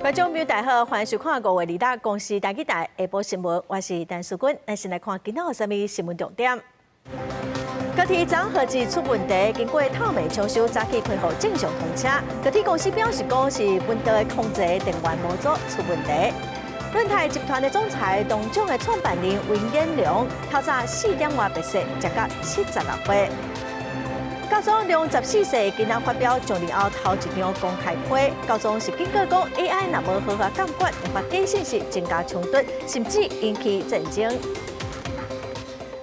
觀眾朋友大家好，歡迎收看5月26公視台語台下晡新聞，我是陳淑君。咱先來看今仔有啥物新聞重點。高鐵昨號機出問題，經過透明搶修，早起恢復正常通車。高鐵公司表示講是本地控制電源模組出問題。潤泰集團的總裁東獎的創辦人溫彥良，透早4點外病逝，時年76歲。教宗良十四世今仔發表上任後頭一張公開批，教宗是警告講 AI 若無好好監管，會發假信息增加衝突，甚至引起戰爭。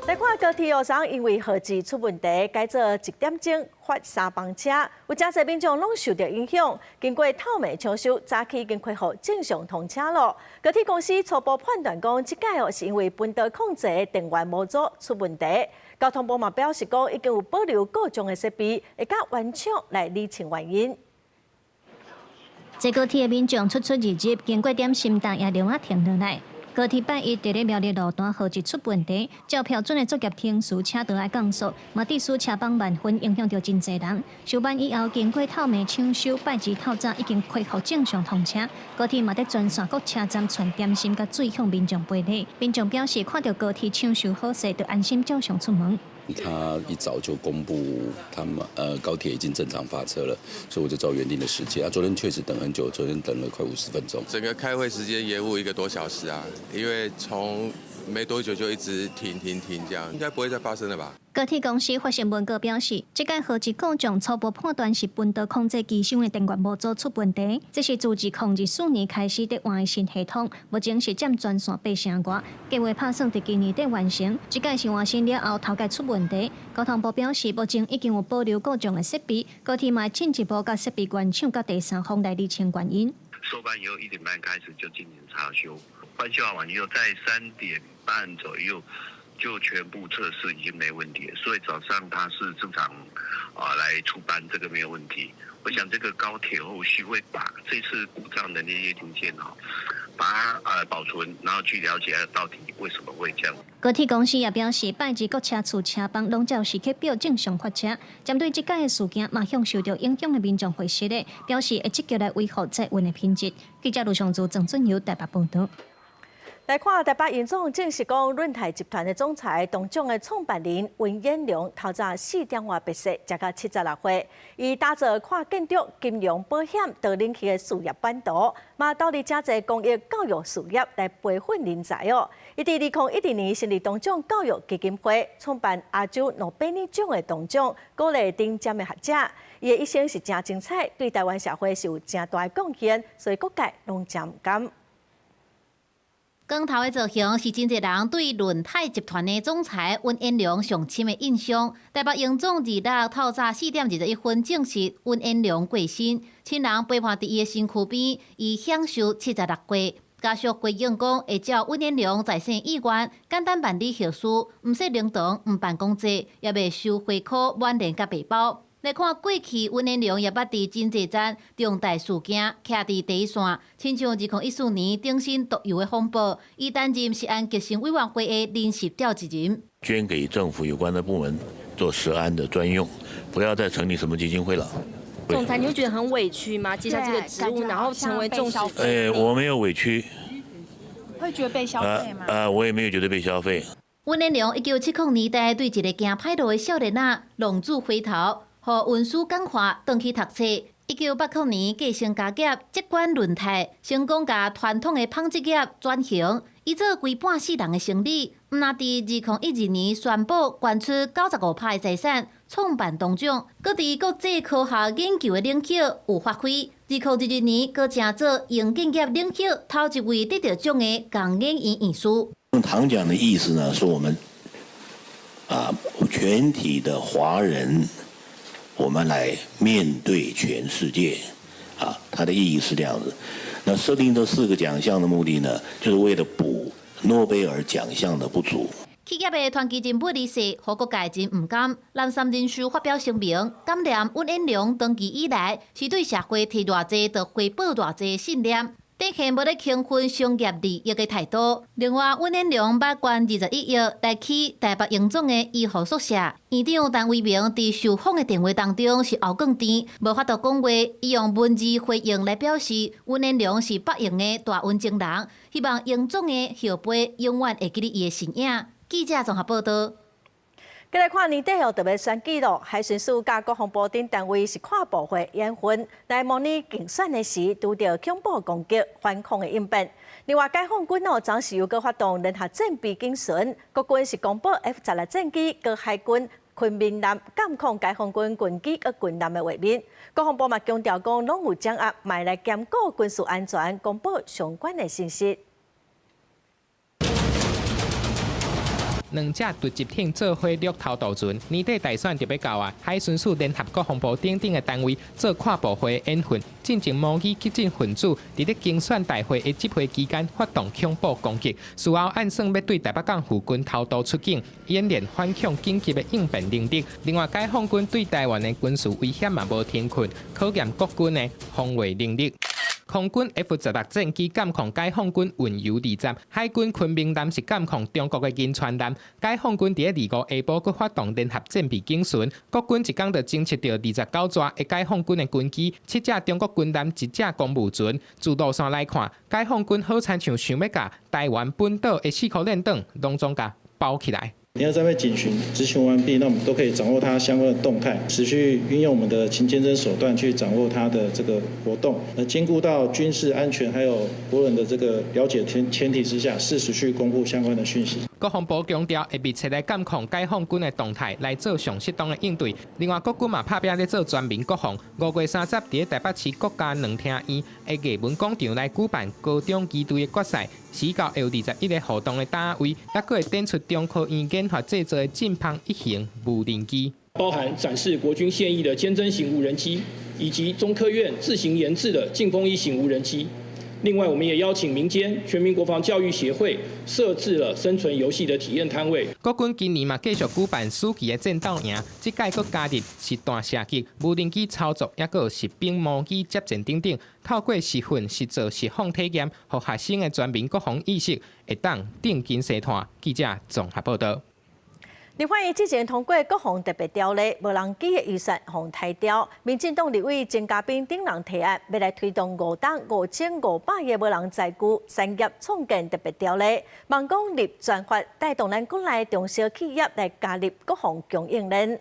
來看高鐵哦，昨因為號誌出問題，改做1點鐘發三班車，有誠濟民眾攏受著影響。經過透明搶修，早起已經恢復正常通車囉。高鐵公司初步判斷講，這擺哦是因為頻道控制電源模組出問題。交通部嘛表示講，已經有保留故障的設備，會佮原廠來釐清原因。坐高鐵的民眾出出入入，經過點心站也留啊停落來。高鐵拜一佇咧苗栗路段號誌出問題，照標準的作業程序，車道愛降速，嘛致使車班慢分，影響著真濟人。收班以後，經過透明搶修，拜二透早已經恢復正常通車。高鐵嘛佇全線各車站傳點心佮水向民眾賠禮。民眾表示看著高鐵搶修好勢，就安心照常出門。他一早就公布，他們高鐵已經正常發車了，所以我就照原定的時間。啊，昨天確實等很久，昨天等了快50分鐘。整個開會時間延誤1個多小時啊，因為從沒多久就一直停停停，這樣應該不會再發生了吧？高鐵公司發新聞稿表示，這擺號誌故障初步判斷是頻道控制機箱的電源模組出問題。這是自2024年開始佇換的新系統，目前是佔全線8成外，計劃拍算佇今年底完成。這擺是換新了後頭擺出問題。交通部表示，目前已經有保留故障的設備，高鐵嘛會進一步佮設備原廠佮第三方來釐清原因。收班以後1點半開始就進行查修，翻修完以後在3點半左右就全部測試已經沒問題，所以早上它是正常啊來出班，這個沒有問題。我想這個高鐵後續會把這次故障的那些零件哦，把它保存，然後去了解到底為什麼會這樣。高鐵公司也表示，拜二各車次車班攏照時刻表正常發車。針對這擺的事件，嘛向受著影響的民眾回失禮，表示會積極來維護載運的品質。記者盧尚祖、鄭俊友台北報導。來看台北榮總證實講，潤泰集團的總裁東獎的創辦人溫彥良透早4點外病逝，時年76歲。伊打造跨建築、金融、保險等領域的事業版圖，嘛投入誠濟公益教育事業來培訓人才哦。伊佇2012年成立東獎教育基金會，創辦亞洲諾貝爾獎的東獎，鼓勵頂尖的學者。伊的一生是誠精彩，對台灣社會是有誠大的貢獻，所以各界攏誠毋甘。光頭的造型是真濟人對潤泰集團的總裁溫彥良上深的印象。台北榮總26透早4點21分證實溫彥良過身，親人陪伴佇伊的身軀邊，伊享壽76歲。家屬回應講，會照溫彥良在世意願，簡單辦理後事，毋設靈堂，毋辦公祭，也袂收花箍、挽聯佮白包。來看過去，溫彥良也捌佇真濟棧重大事件徛佇第一線，親像2014年頂新毒油的風暴，伊擔任食安革新委員會的臨時召集人。捐給政府有關的部門做食安的專用，不要再成立什麼基金會了。總裁，你會覺得很委屈嗎？接下這個職務，然後成為眾矢之的。我沒有委屈。會覺得被消費嗎？我也沒有覺得被消費。溫彥良1970年代對一个行歹路的少年仔浪子回頭，予恩師感化，轉去讀冊。1980年繼承家業，接管潤泰，成功共傳統的紡織業轉型，伊做規半世人的生理。毋但佇2012年宣布捐出95%的財產，創辦東獎，閣佇國際科學研究的領域有發揮。2022年，閣成做營建業領域頭一位得著獎的工研院院士。唐獎的意思呢，是我們啊全體的華人，我們來面對全世界，啊，它的意義是這樣子。那設定這四個獎項的目的呢，就是為了補諾貝爾獎項的不足。企業的傳奇人物離世，予各界真毋甘。南山人壽發表聲明，感念溫彥良長期以來是對社會提偌濟，就回報偌濟信念。展現無咧輕忽商業利益的態度。另外，尹衍梁捌捐21億來起台北榮總的醫護宿舍。院長陳為民佇受訪的電話當中是後降甜，無法度講話，伊用文字回應來表示，尹衍梁是北榮的大恩情人，希望榮總的後輩永遠會記得伊的身影。記者綜合報道。繼來看年底後特別選舉咯，海巡署佮國防部等單位是跨部會演訓，來模擬競選的時拄著恐怖攻擊、反恐的應變。另外，解放軍哦，昨時又閣發動聯合戰備警巡，國軍是公布 F-16戰機、閣海軍昆明艦監控解放軍軍機佮軍艦的畫面。國防部嘛強調講，攏有掌握，嘛來兼顧軍事安全，公布相關的信息。兩隻突擊艇做伙掠偷渡船，年底大選就欲到啊！海巡署聯合國防部等等的單位做跨部會演訓，進前模擬激進分子佇咧競選大會的集會期間發動恐怖攻擊，事後暗算欲對台北港附近偷渡出境，演練反恐緊急的應變能力。另外，解放軍對台灣的軍事威脅嘛無停困，考驗國軍的防衛能力。空軍 F-16戰機監控解放軍運油20，海軍昆明艦是監控中國的銀川艦。解放軍佇咧25下晡閣發動聯合戰備警巡，國軍一工就偵測著29座的解放軍的軍機，7隻中國軍艦，1隻公務船。自路線來看，解放軍好親像想欲共台灣本島的四顆連黨攏總共包起來。你要在被警巡執行完畢，那我們都可以掌握它相關的動態，持續運用我們的情監偵手段去掌握它的這個活動，兼顧到軍事安全還有國人的這個了解前提之下，適時去公布相關的訊息。國防部強調會密切來監控解放軍的動態，來做上適當的應對。另外，國軍嘛拍拚咧做全民國防，5月30佇咧台北市國家兩廳院的藝文廣場來舉辦高中機隊的決賽，4到有21個活動的單位，猶閣會展出中科院研發製造的進芳一型無人機，包含展示國軍現役的肩偵型無人機，以及中科院自行研製的勁風一型無人機。另外，我們也邀請民間全民國防教育協會設置了生存遊戲的體驗攤位。國軍今年嘛繼續舉辦暑期的戰鬥營，這屆閣加入實彈射擊、無人機操作，抑閣有實兵模擬接戰等等，透過實訓、實做、實況體驗，予學生的全民國防意識會當定根西炭。記者綜合報道。立法院之前通過國防特別條例，無人機的預算予刣掉。民進黨立委鍾嘉賓等人提案，欲來推動5檔5500億無人載具產業創建特別條例，望講立專法帶動咱國內中小企業來加入國防供應鏈。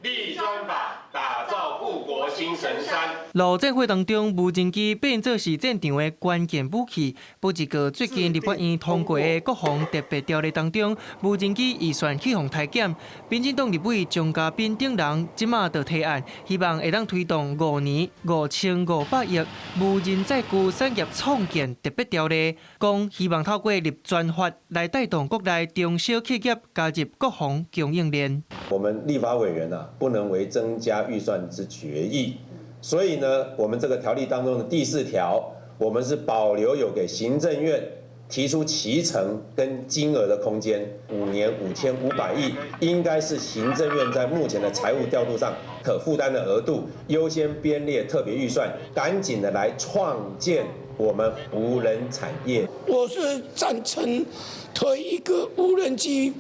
立專法，打造護國新神山。陸戰會當中，無人機變做是戰場的關鍵武器。不過，最近立法院通過的國防特別條例當中，無人機預算去予刣減。民進黨立委鍾嘉賓等人這馬就提案，希望會當推動5年5500億無人載具產業創建特別條例，講希望透過立專法來帶動國內中小企業加入國防供應鏈。我們立法委員啊，不能為增加預算之決議，所以呢，我們這個條例當中的第4條，我們是保留有給行政院提出期程跟金額的空間，5年5500億，應該是行政院在目前的財務調度上可負擔的額度，優先編列特別預算，趕緊的來創建我們無人產業。我是贊成推一個無人機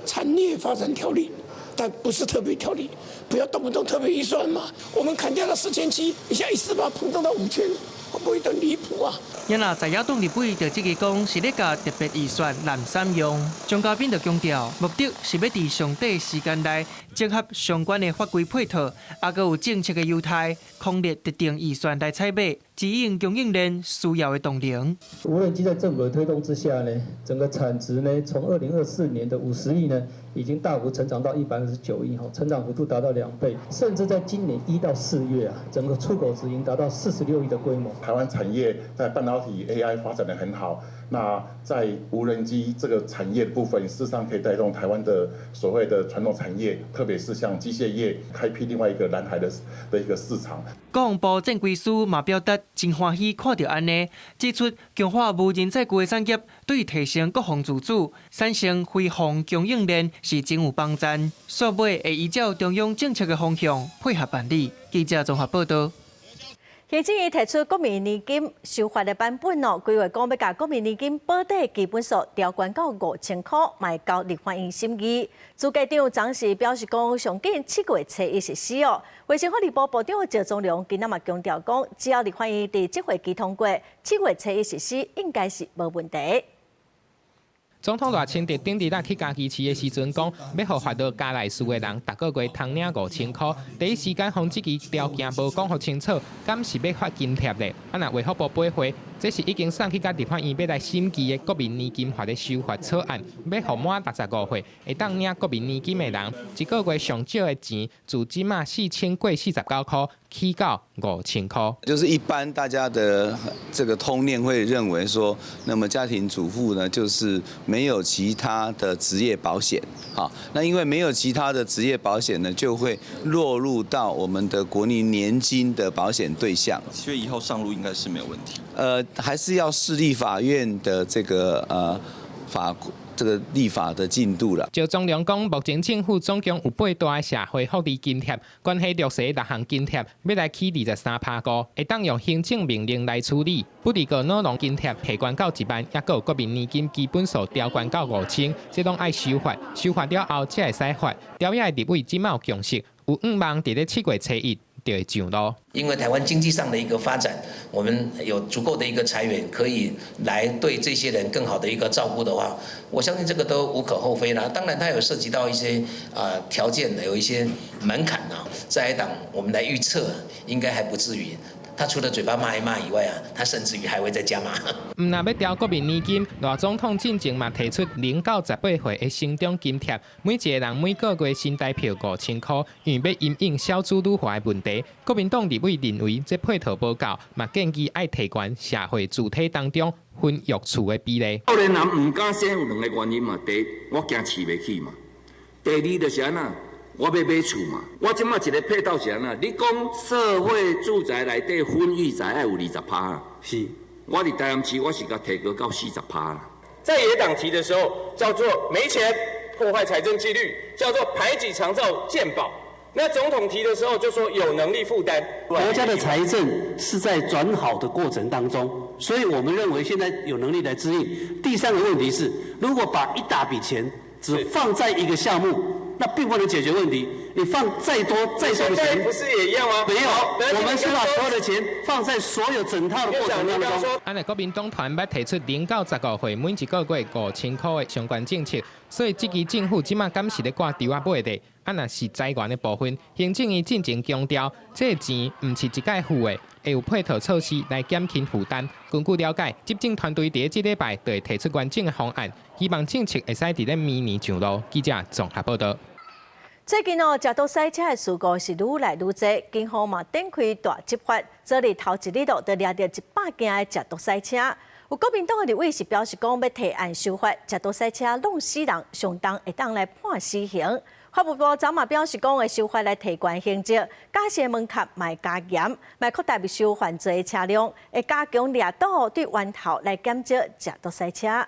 產業發展條例。但不是特別條例，不要動不動特別預算嘛。我們砍掉了4700，一下一次把它膨脹到5000，會不會很離譜啊？因若在野黨立委就這個講是咧共特別預算濫三用，鍾嘉賓就強調，目的是欲佇上短時間內整合相關的法規配套，抑閣有政策的優待，空列特定預算來採買，指引供應鏈需要的動能。無人機在政府的推動之下呢，整個產值呢，從2024年的50億呢，已經大幅成長到129億，吼，成長幅度達到2倍，甚至在今年1到4月啊，整個出口值已經達到46億的規模。台灣產業在半導體 AI 發展得很好，那在無人機這個產業部分，事實上可以帶動台灣的所謂的傳統產業，特別是像機械業，開闢另外一個藍海的一個市場。國防部戰規司嘛表達真歡喜看著按呢，指出強化無人載具的產業，對提升國防自主、產生飛防供應鏈是真有幫助。煞尾會依照中央政策的方向配合辦理。記者綜合報道。行政院提出國民年金修法的版本哦，規劃講欲共國民年金保底基本數調懸到5000箍，嘛會交立法院審議。主計長昨時表示講，上緊7月初一實施哦。衛生福利部部長趙宗龍今仔嘛強調講，只要立法院佇這會期通過，七月初一實施應該是無問題。總統賴清德頂禮去嘉義市的時陣講，欲予法律加來事的人，逐個月通領5000箍。第一時間予這支條件無講予清楚，敢是欲發津貼咧？啊，若衛福部掰回，這是已經送去共立法院欲來審議的國民年金法的修法草案，欲予滿65歲會當領國民年金的人，一個月上少的錢，自這馬4000過49箍，起到5000箍。就是一般大家的這個通念會認為說，那麼家庭主婦呢，就是沒有其他的職業保險，好，那因為沒有其他的職業保險呢，就會落入到我們的國民年金的保險對象。7月1號上路應該是沒有問題。還是要視立法院的這個法這個立法的進度啦。趙宗龍講，目前政府總共有八大的社會福利津貼，關係弱勢六項津貼，欲來起23.5%，會當用行政命令來處理。不過老農津貼提懸到1萬，抑閣有國民年金基本數調懸到5000，這攏愛修法，修法了後才會使發。朝野立委這馬有共識，有向望佇咧7月初一就會上路。因為台灣經濟上的一個發展，我們有足夠的一個財源，可以來對這些人更好的一個照顧的話，我相信這個都無可厚非啦。當然，它有涉及到一些條件，有一些門檻啊。在野黨我們來預測，應該還不至於。他除了嘴巴罵一罵以外啊，他甚至於還會再加碼。毋但欲調國民年金，賴總統進前嘛提出0到18歲的成長津貼，每一個人每個月新台票5000箍，因為欲因應少子女化的問題。國民黨立委認為這配套無夠，嘛建議愛提懸社會住宅當中分育厝的比例。少年人毋敢生有兩个原因嘛，第一，我驚飼袂起嘛；第二就是按怎，我欲買厝嘛。我這馬一个配套是按怎？你講社會住宅內底婚育宅愛有20%，是。我佇台南市，我是共提高到40%。在野黨提的時候，叫做沒錢破壞財政紀律，叫做排擠長照健保。那總統提的時候就說有能力負擔。國家的財政是在轉好的過程當中，所以我們認為現在有能力來支應。第三個問題是，如果把一大筆錢只放在一個項目，那並不能解決問題。你放再多再多的錢，不是也一樣嗎？沒有，我們是把所有的錢放在所有整套的過程當中。按呢，國民黨團欲提出0到15歲每一個月5000箍的相關政策，所以這支政府這馬敢是咧掛稻仔尾咧。啊，若是財源的部分，行政院進前強調，這個錢毋是一概付的，會有配套措施來減輕負擔。根據了解，執政團隊佇這禮拜就會提出完整的方案，希望政策會使佇咧明年上路。記者綜合報導。最近哦，食毒賽車的事故是愈來愈濟，警方嘛展開大執法，昨日頭一日就掠著100件的食毒賽車。有國民黨的立委是表示講，欲提案修法，食毒賽車弄死人，上重會當來判死刑。法務部昨嘛表示講，會修法來提懸刑責，駕駛門檻嘛加嚴，嘛擴大沒收犯罪的車輛，會加強掠堵對源頭來減少食毒賽車。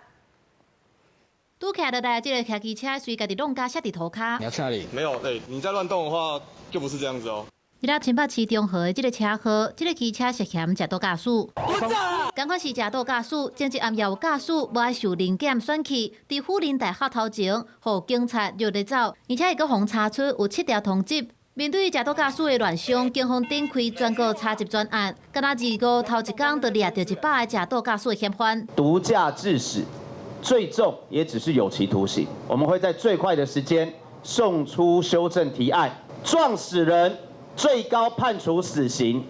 拄騎落來，這个騎機車隨家己弄甲摔佇塗跤。你要去哪裡？沒有，對，你再亂動的話，就不是這樣子哦。佇咧新北市中和的這个車禍，這个機車涉嫌食毒駕駛。仝款是食毒駕駛，前一暗也有駕駛無愛受臨檢選去，佇虎林大學頭前，予警察掠咧走，而且伊閣予查出有七條通緝。面對食毒駕駛的亂象，警方展開全國查緝專案，敢若二五頭一工就掠著100个食毒駕駛的嫌犯。毒駕致死，最重也只是有期徒刑。我們會在最快的時間送出修正提案，撞死人最高判處死刑，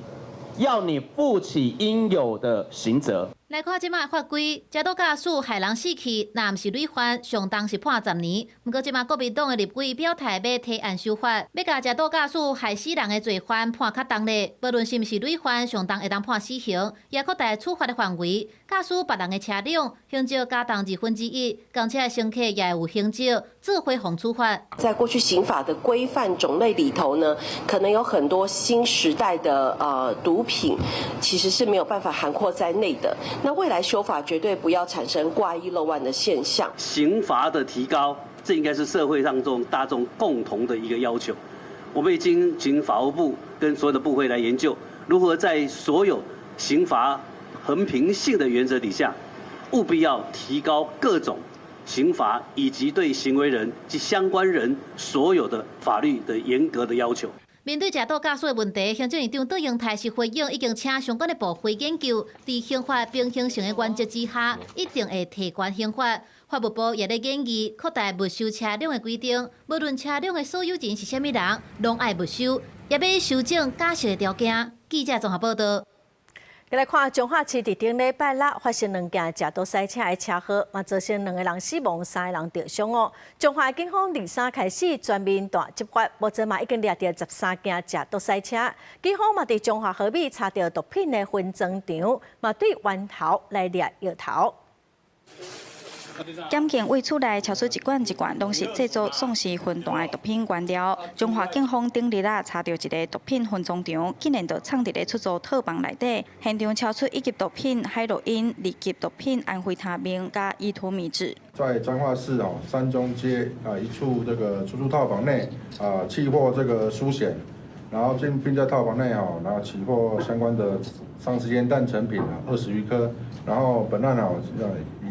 要你負起應有的刑責。來看這馬法規，食毒駕駛害人死去，若毋是累犯，上重是判10年。毋過這馬國民黨的立委表態欲提案修法，欲共食毒駕駛害死人的罪犯判較重咧，無論是毋是累犯，上重會當判死刑，也擴大處罰的範圍。駕駛別人的車輛，刑責加重1/2，公車的乘客也會有刑責，做伙予處罰。在過去刑法的規範種類裡頭呢，可能有很多新時代的毒品，其實是沒有辦法涵括在內的。那未來修法絕對不要產生掛一漏萬的現象。刑罰的提高，這應該是社會當中大眾共同的一個要求。我們已經請法務部跟所有的部會來研究，如何在所有刑罰衡平性的原則底下，務必要提高各種刑罰以及對行為人及相關人所有的法律的嚴格的要求。面對食毒駕駛的問題，行政院長卓榮泰是回應，已經請相關的部會研究，佇刑法平衡性的原則之下，一定會提懸刑罰。法務部也咧研議擴大沒收車輛的規定，無論車輛的所有人是啥物人，攏愛沒收，也欲修正假釋的條件。記者綜合報道。來看彰化市佇頂禮拜六發生兩件食毒賽車的車禍，嘛造成兩個人死亡，三個人著傷哦。彰化警方二三開始全面大執法，目前嘛已經掠著13件食毒賽車。警方嘛佇彰化河尾查著毒品的分裝場，嘛對源頭來掠藥頭。檢警對厝內搜出一罐一罐，攏是製作喪屍魂彈的毒品原料。彰化警方頂日仔查著一个毒品分裝場，竟然就藏佇咧出租套房內底。現場搜出一級毒品海洛因、二級毒品安非他命佮依托咪酯。在彰化市哦三中街啊一處這個出租套房內啊，緝獲這個蘇顯，然後並在套房內哦，然後起獲相關的喪屍煙彈成品啊20餘顆，然後本案哦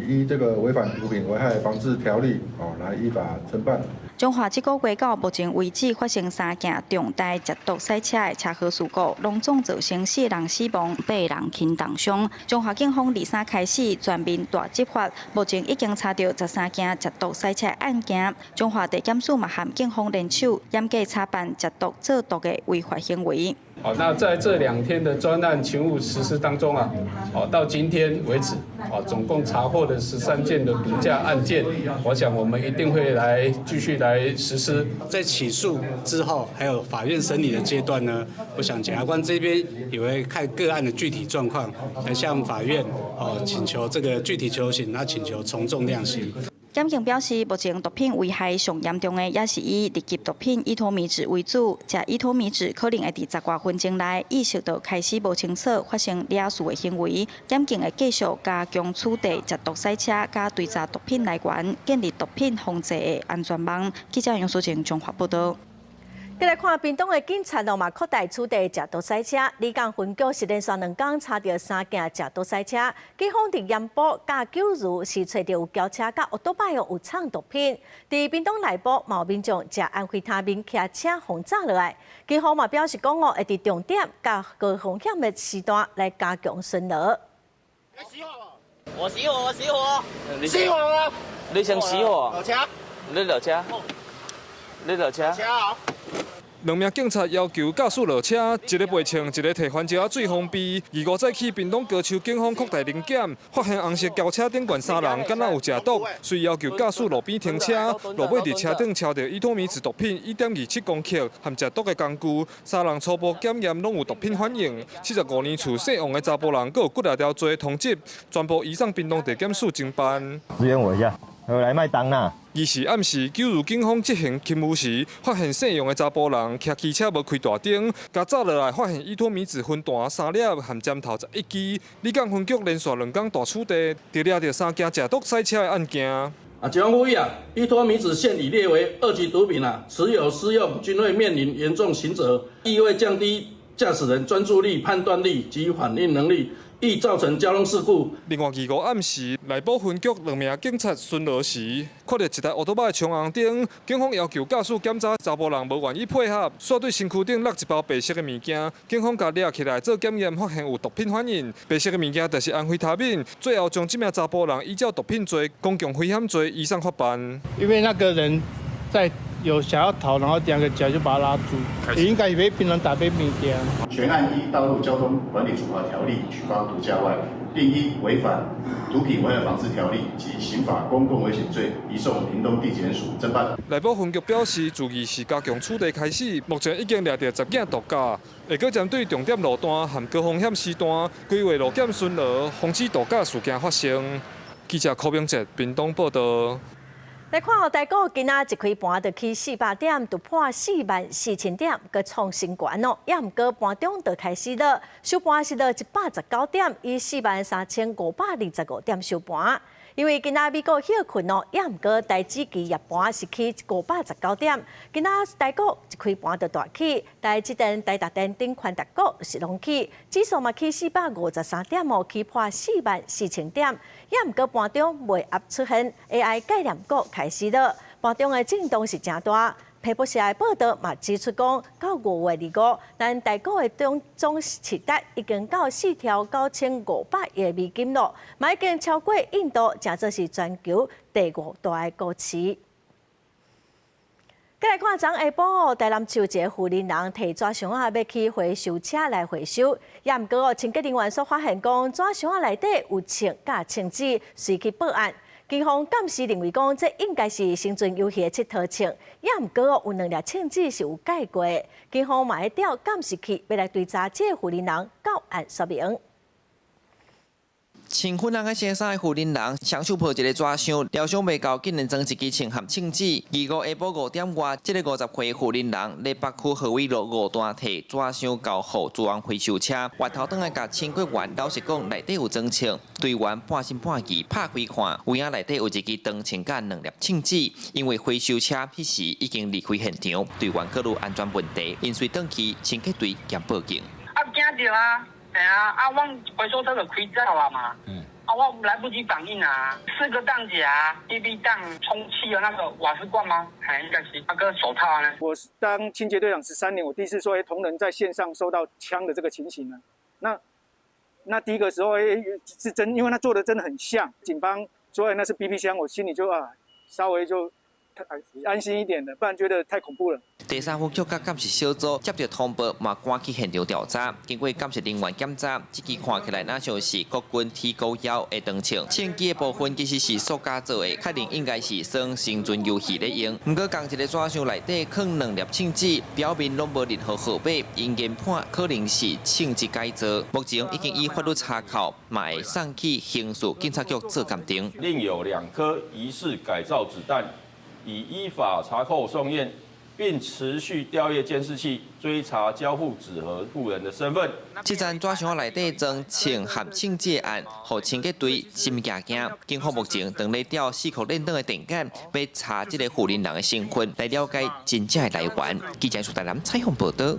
以依這個違反毒品危害防治條例哦來依法偵辦。彰化這個月到目前為止發生三件重大食毒賽車的車禍事故，攏總造成四人死亡、八人輕重傷。彰化警方二三開始全面大執法，目前已經查著13件食毒賽車案件。彰化地檢署嘛和警方聯手，嚴格查辦食毒製毒的違法行為。好，那在這兩天的專案勤務實施當中啊，好，到今天為止，啊，總共查獲了13件的毒駕案件，我想我們一定會來繼續來實施。在起訴之後，還有法院審理的階段呢，我想檢察官這邊也會看個案的具體狀況，來向法院哦請求這個具體求刑，那請求從重量刑。檢警表示，目前毒品危害上嚴重的，也是以二級毒品依托咪酯為主。食依托咪酯可能會佇十外分鐘內意識就開始無清楚，發生掠事的行為。檢警會繼續加強取締食毒賽車，佮追查毒品來源，建立毒品防治的安全網。記者楊淑靜綜合報道。再來看屏東的警察咯嘛，擴大取締食毒賽車。里港分局是連續兩工查著三件食毒賽車，警方佇鹽埔佮九如是揣著有轎車佮歐多擺有藏毒品。佇屏東內埔，嘛有民眾食安非他命騎車予炸落來。警方嘛表示講哦，會佇重點佮高風險的時段來加強巡邏。我熄火，我熄火，熄火啊！你想熄火？落車，你落車，你落車。兩名警察要求駕駛落車，一个袂穿，一个提番石仔水封閉。二五早起，屏東高丘警方擴大臨檢，發現紅色轎車頂懸三人，敢若有食毒，遂要求駕駛路邊停車。路尾佇車頂抄著依托咪酯毒品1.27公克含食毒的工具，三人初步檢驗攏有毒品反應。75年厝姓王的查埔人，閣有幾若條罪通緝，全部移送屏東地檢署偵辦。支援我一下，我來賣單啦。二四暗時，九如警方執行勤務時，發現姓楊的查埔人騎機車無開大燈，共炸落來，發現依托咪酯粉彈三粒含針頭11支。里港分局連續兩工大取締，著掠著三件食毒賽車的案件。啊，警方呼籲啊，依托咪酯現已列為二級毒品啊，持有、施用均會面臨嚴重刑責，亦會降低駕駛人專注力、判斷力及反應能力。易造成交通事故。另外，二五暗時，內埔分局兩名警察巡邏時，看著一台歐多擺衝紅燈，警方要求駕駛檢查，查埔人無願意配合，煞對身軀頂落一包白色的物件，警方共掠起來做檢驗，發現有毒品反應。白色的物件就是安非他命。最後將這名查埔人依照毒品罪、公共危險罪移送法辦。因為那個人在有想要逃，然後兩個腳就把他拉住，應該以為檳榔打杯物件。全案依道路交通管理處罰條例舉發毒駕外，另依違反毒品危害防治條例及刑法公共危險罪，移送屏東地檢署偵辦。內埔分局表示，自二四加強取締開始，目前已經掠著10件毒駕，會閣針對重點路段和高風險時段，規劃路檢巡邏，防止毒駕事件發生。記者柯明哲屏東報道。來看予台股今仔一開盤就起400點，突破44,000點，閣創新高哦。也毋過盤中就開始落，收盤是落119點，以43,525點收盤。因為今仔美股歇睏哦，也毋過台指期夜盤是起519點，今仔台股一開盤就大起，台積電、台達電等權值股是攏起，指數嘛起453點哦，起破4萬4千點，也毋過盤中賣壓出現 AI 概念股開始落，盤中的震動是誠大。彭博社的報道嘛指出講，到5月25，咱台股的總市值已經到4兆9500億美金咯，嘛已經超過印度，成做是全球第五大的股市。再來看昨下晡，台南市一个婦人人提紙箱仔欲去回收車來回收，也毋過哦，清潔人員所發現講，紙箱仔內底有槍佮槍支，隨去報案。警方鑑識認為講，這應該是生存遊戲的𨑨迌槍，也毋過哦，有兩粒槍支是有改過的。警方嘛會調監視器，欲來追查這個婦人人到案說明。穿粉紅的衫衫的婦人人，雙手抱一個紙箱，料想袂到竟然裝一支槍和槍支。25下晡5點外，這个50歲婦人人佇北區河尾路5段提紙箱交予資源回收車，回頭轉來共清潔員老實講，內底有裝槍，隊員半信半疑拍開看，有影內底有一支長槍佮兩粒槍支。因為回收車彼時已經離開現場，隊員考慮安全問題，𪜶隨轉去清潔隊兼報警。啊，驚著啊！對啊，啊，阮回收車就開走啊嘛。啊，我來不及反應啊，四個彈夾、BB 彈、充氣的那個瓦斯罐嗎？還應該是那個手套啊。我當清潔隊長13年，我第一次說，欸，同仁在線上收到槍的這個情形呢。那第一個時候，欸，是真，因為他做的真的很像。警方說那是 BB 槍，我心裡就啊，稍微就安心一點的，不然覺得太恐怖了。第三分局佮鑑識小組接著通報，嘛趕去現場調查。經過鑑識人員檢查，這支看起來若像是國軍 T91的長槍，槍支的部分其實是塑膠做的，確認應該是耍生存遊戲咧用。毋過，仝一个紙箱內底囥兩粒槍支，表面攏無任何號碼，𪜶研判可能是槍支改造。目前已經依法律查扣，嘛會送去刑事警察局做鑑定。另有2顆疑似改造子彈，已依法查扣送驗，並持續調閱監視器追查交付紙盒婦人的身份。這層紙箱內底裝槍和槍支案，予清潔隊心驚驚。警方目前正咧調四箍連檔的電檢，欲查這個婦人人的身份，來了解真正的來源。記者蘇台南採訪報導。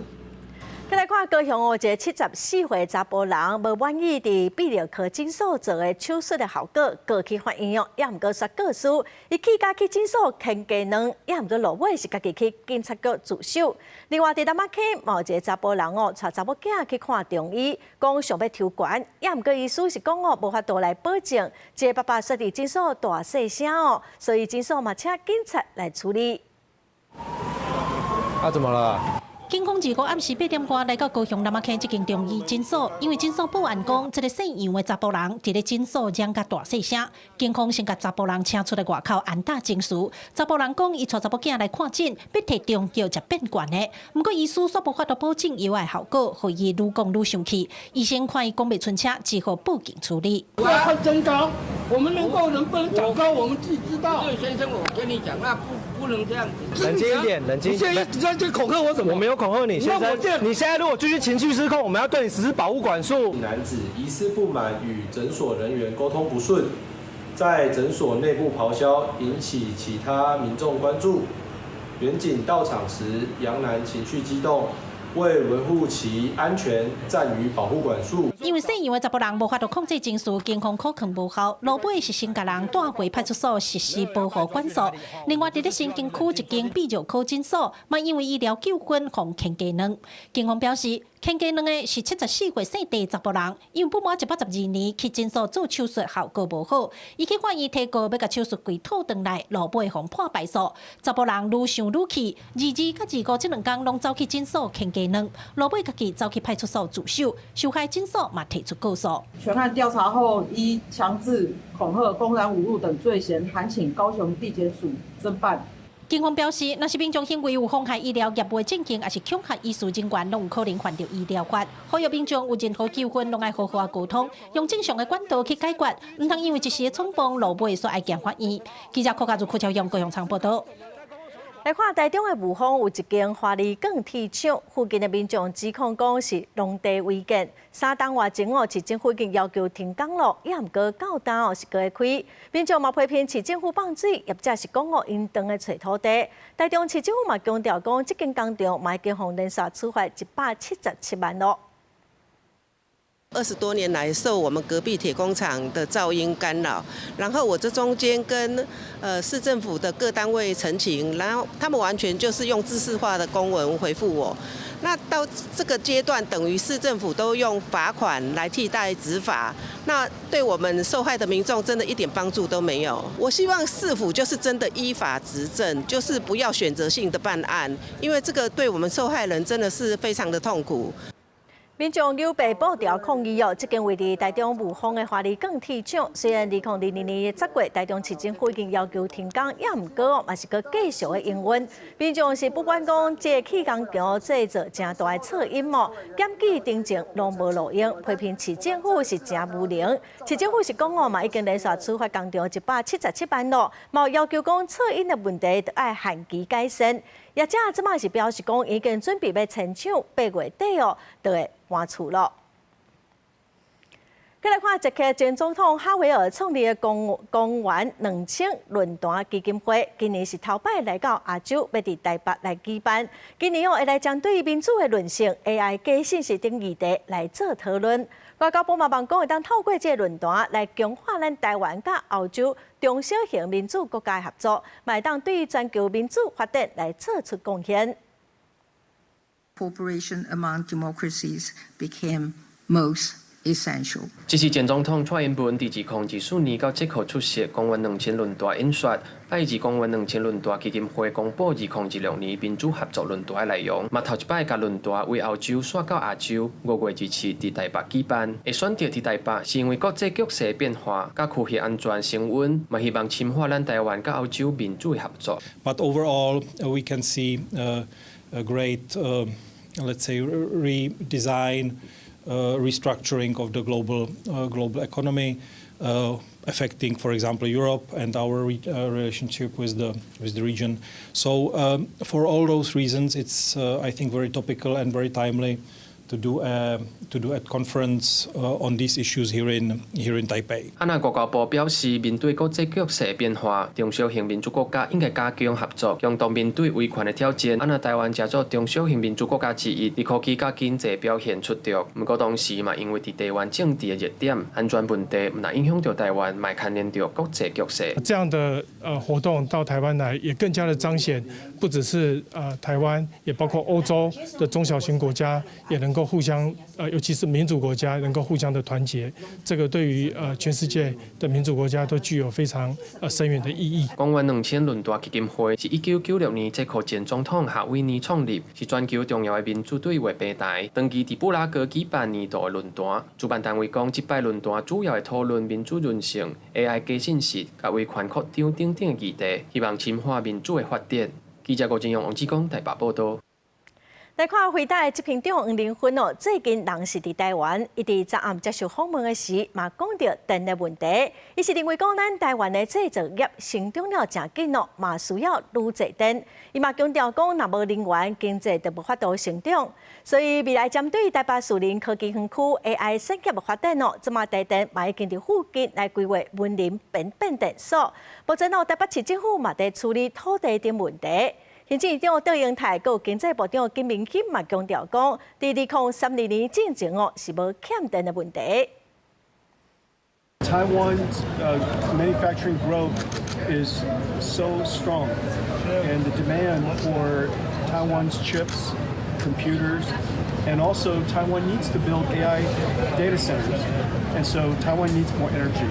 再來看高雄哦，一个74歲查埔人無滿意佇泌尿科診所做的手術的效果，告去法院哦，也毋過煞告輸。伊氣甲去診所牽雞卵，也毋過落尾是家己去警察局自首。另外，佇南仔溪嘛有一个查埔人哦，帶查某囝去看中醫，講想欲抽懸，也毋過醫師是講哦，無法度來保證。這个爸爸煞佇診所大細聲哦，所以診所嘛請警察來處理。啊，怎麼了？警方25暗時8點外來到高雄南仔溪這間中醫診所，因為診所保安講，這个姓楊的查埔人佇咧診所嚷甲大細聲，警方先共查埔人請出來外口安搭情緒。查埔人講，伊帶查某囝來看診，欲提中藥食變懸的，毋過醫師煞無法度保證藥的效果，予伊愈講愈生氣。醫生看伊講袂出聲，只好報警處理。我要看增高，我們能夠能不能長高，我們自己知道。對，先生，我跟你講，那不能這樣子。冷靜一點，冷靜。你現在一直在恐嚇我什麼？我沒有恐嚇你，先生。你現在如果繼續情緒失控，我們要對你實施保護管束。男子疑似不滿與診所人員溝通不順，在診所內部咆哮，引起其他民眾關注。員警到場時，楊男情緒激動，為維護其安全，暫予保護管束。因為姓楊的查埔人無法度控制情緒，警方苦勸無效，落尾是先共人帶回派出所實施保護管束。另外，佇咧新興區一間泌尿科診所，嘛因為醫療糾紛，予牽雞卵。警方表示，牽雞卵的是74歲姓鄭查埔人，因為不滿112年去診所做手術效果無好，伊去法院提告欲共手術櫃討轉來，落尾予判敗訴。查埔人愈想愈氣，22佮25這兩工攏走去診所牽雞卵，落尾家己走去派出所自首，受害診所嘛提出告訴。全案調查後，依強制、恐嚇、公然侮辱等罪嫌，函請高雄地檢署偵辦。警方表示，若是民眾行為有妨害醫療業務進行，抑是恐嚇醫事人員，攏有可能犯著醫療法。呼籲民眾有任何糾紛，攏愛好好仔溝通，用正常的管道去解決，毋通因為一時的衝動，落尾煞愛行法院。記者柯家如、柯超勇高雄場報導。來看台中的霧峰有一間華麗鋼鐵廠，附近的民眾指控講是農地違建，3冬外前哦，市政府已經要求停工咯，也毋過到今哦是閣會開。民眾嘛批評市政府放水，業者是講哦𪜶當咧揣土地。台中市政府嘛強調講，這間工廠嘛已經予連續處罰177萬咯。 20多年來受我們隔壁鐵工廠的噪音干擾，然後我這中間跟市政府的各單位陳情，然後他們完全就是用制式化的公文回覆我。那到這個階段，等於市政府都用罰款來替代執法，那對我們受害的民眾真的一點幫助都沒有。我希望市府就是真的依法執政，就是不要選擇性的辦案，因為這個對我們受害人真的是非常的痛苦。民眾扭白布條抗議哦，這間位佇台中霧峰的華麗鋼鐵廠，雖然2022年10月，台中市政府已經要求停工，也毋過哦，嘛是閣繼續的營運。民眾是不滿講，這個氣工廠製造誠大的噪音哦，檢舉聽證攏無路用，批評市政府是誠無能。市政府是講哦，嘛已經連續處罰工廠177萬咯，嘛要求講噪音的問題著愛限期改善。業者這擺是表示講，已經準備欲遷廠，8月底哦，就會搬厝咯。閣來看捷克前總統哈維爾創立的公元2000論壇基金會，今年是頭擺來到亞洲，欲佇台北來舉辦。今年哦，會來針對民主的韌性、AI 假信息等議題來做討論。外交部嘛望講，會當透過這個論壇來強化咱台灣佮歐洲中小型民主國家合作，嘛會當對全球民主發展來做出貢獻。 Cooperation among democracies became most essential. 這是前總統蔡英文佇2024年到捷克出席公元2000論壇演說，拜二公元2000論壇基金會公布2026年民主合作論壇的內容，嘛頭一擺共論壇為歐洲徙到亞洲，5月27佇台北舉辦。會選擇佇台北，是因為國際局勢變化，佮區域安全升溫，嘛希望深化咱台灣佮歐洲民主的合作。 But overall, we can see a great, let's say, redesign, restructuring of the global economy, affecting, for example, Europe and our relationship with the region. So, for all those reasons, it's I think very topical and very timely to do a conference on these issues here in Taipei. 啊，那外交部表示，面對國際局勢變化，中小型民主國家應該加強合作，共同面對威權的挑戰。啊，若台灣誠做中小型民主國家之一，佇科技佮經濟表現出眾。毋過同時嘛，因為佇地緣政治的熱點、安全問題，毋但影響著台灣，嘛牽連著國際局勢。這樣的活動到台灣來，也更加的彰顯，不只是台灣，也包括歐洲的中小型國家，也能夠互相尤其是民主國家能夠互相的團結，這個對於全世界的民主國家都具有非常深遠的意義。公元2000論壇基金會是1996年捷克前總統夏威爾創立，是全球重要的民主對話平台。長期佇布拉格舉辦年度的論壇，主辦單位講，這擺論壇主要會討論民主韌性、AI 假信息、佮威權擴張等等的議題，希望深化民主的發展。記者郭金勇、王志剛台北報導。來看輝達的執行長黃仁勳哦，最近人是佇台灣，伊佇昨暗接受訪問的時，嘛講著電的問題。伊是認為講咱台灣的製造業成長了誠緊哦，嘛需要愈濟電。伊嘛強調講，若無能源，經濟就無法度成長。所以未來針對台北樹林科技園區 AI 產業的發展哦，這馬台電嘛已經佇附近來規劃雲林變電所。目前哦，台北市政府嘛佇處理土地等問題。行政院長卓榮泰、閣有經濟部長金明欣嘛強調講，佇2032年進前哦是無欠電的問題。 Taiwan's manufacturing growth is so strong, and the demand for Taiwan's chips, computers, and also Taiwan needs to build AI data centers, and so Taiwan needs more energy.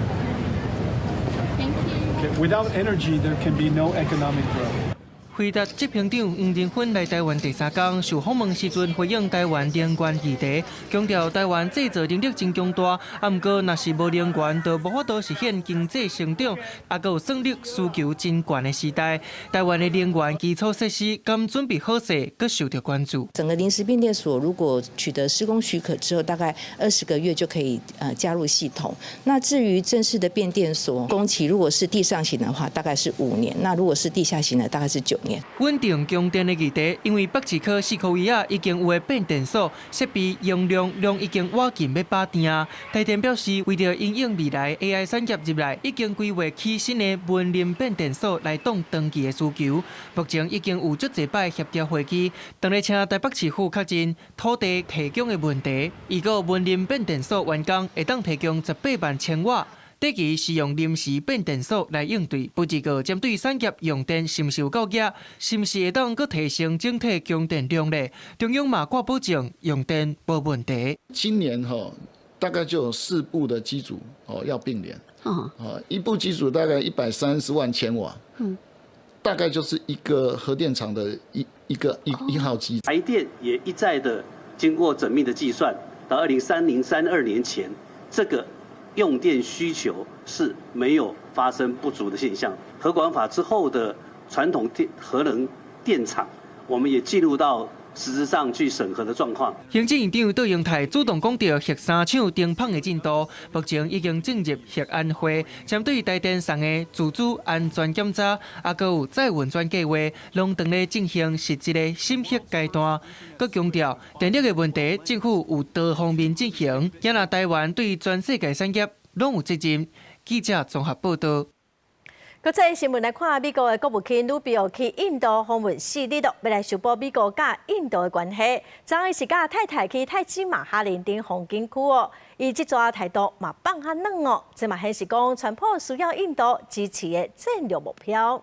Thank you. Okay. Without energy, there can be no economic growth. 輝達執行長黃仁勳來台灣第三工，受訪問時陣回應台灣能源議題，強調台灣製造能力真強大，啊，毋過若是無能源，就無法度實現經濟成長，啊，閣有算力需求真懸的時代，台灣的能源基礎設施敢準備好勢，閣受到關注。整個臨時變電所如果取得施工許可之後，大概20個月就可以加入系統。那至於正式的變電所工期，如果是地上型的話，大概是5年；那如果是地下型的，大概是9年。面。穩定供電的議題，因為北市區四箍圍仔已經有的變電所設備容量攏已經倚近欲飽電。台電表示，為著因應未來 AI 產業入來，已經規劃起新的雲林變電所來擋長期的需求。目前已經有足濟擺協調會議，當咧請台北市府確認土地提供的問題。預估雲林變電所完工，會當提供18萬千瓦。短期是用臨時變電所來應對，不過針對產業用電是毋是有夠額，是毋是會當閣提升整體供電量咧？中央嘛掛保證用電無問題。今年哈大概就有四部的機組哦要併聯，啊一部機組大概130萬千瓦，大概就是一個核電廠的一一個一一號機。台電也一再的經過縝密的計算，到2030、32年前，這個用電需求是沒有發生不足的現象。核管法之後的傳統電核能電廠，我們也進入到實質上去審核的狀況。行政院長卓榮泰主動講著核三廠停麭的進度，目前已經進入核安會，針對台電送的自主安全檢查，抑閣有再運轉計劃，攏正咧進行實質的審核階段。閣強調電力的問題，政府有多方面進行，也若台灣對全世界產業攏有責任。記者綜合報道。國際新聞來看，美國的國務卿魯比奧去印度訪問4日，欲來修補美國佮印度的關係。昨昏是佮太太去泰姬瑪哈陵頂風景區哦，伊這逝態度嘛放較軟哦，這嘛顯示講，川普需要印度支持的戰略目標。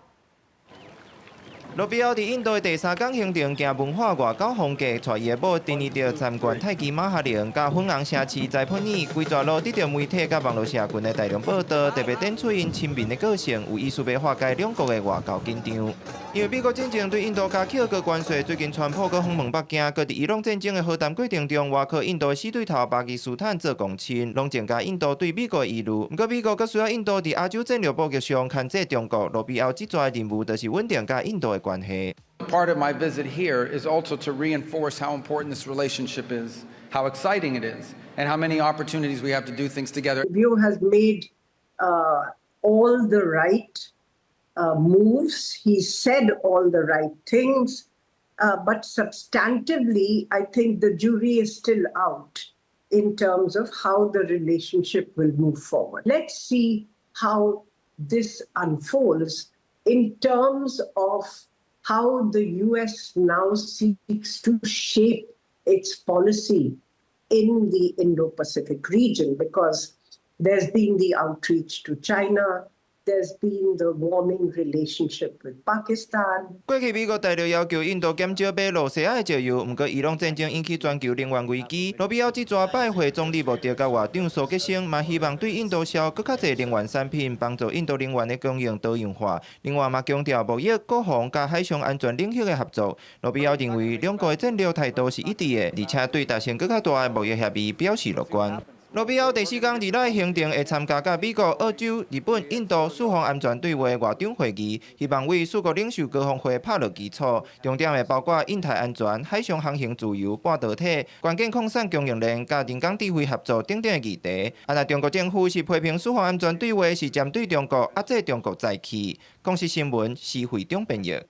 魯比奧佇印度的第三工行程，行文化外交風格，帶伊的某珍妮特參觀泰姬瑪哈陵，佮粉紅城市齋普爾，規逝路得著媒體佮網路社群的大量報導，特別展出𪜶親民的個性，有意思欲化解兩國的外交緊張。因為美國進前對印度加課高關稅，最近川普閣訪問北京，閣佇伊朗戰爭的和談過程中，倚靠印度的死對頭巴基斯坦做共親，攏增加印度對美國的疑慮。毋過美國閣需要印度佇亞洲戰略布局上牽制中國。魯比奧這逝的任務就是穩定佮印度的關係。 Part of my visit here is also to reinforce how important this relationship is, how exciting it is, and how many opportunities we have to do things together. Rubio has made all the right moves. He said all the right things, but substantively, I think the jury is still out in terms of how the relationship will move forward. Let's see how this unfolds in terms of how the US now seeks to shape its policy in the Indo Pacific region, because there's been the outreach to China. There's been the warming relationship with Pakistan. 過去美國大力要求印度減少買露西亞的石油，毋過伊朗戰爭引起全球能源危機。魯比奧這逝拜會總理莫迪佮外長蘇傑生，嘛希望對印度銷閣較濟能源產品，幫助印度能源的供應多樣化。另外嘛強調貿易、國防佮海上安全領域的合作。魯比奧認為兩國的戰略態度是一致的，而且對達成閣較大的貿易協議表示樂觀。魯比奧第四工二六行程會參加佮美國、澳洲、日本、印度四方安全對話外長會議，希望為四國領袖高峰會拍落基礎。重點會包括印太安全、海上航行自由、半導體、關鍵礦產供應鏈佮人工智慧合作等等的議題。啊，若中國政府是批評四方安全對話是針對中國，壓制中國在去。公視新聞施惠中編譯。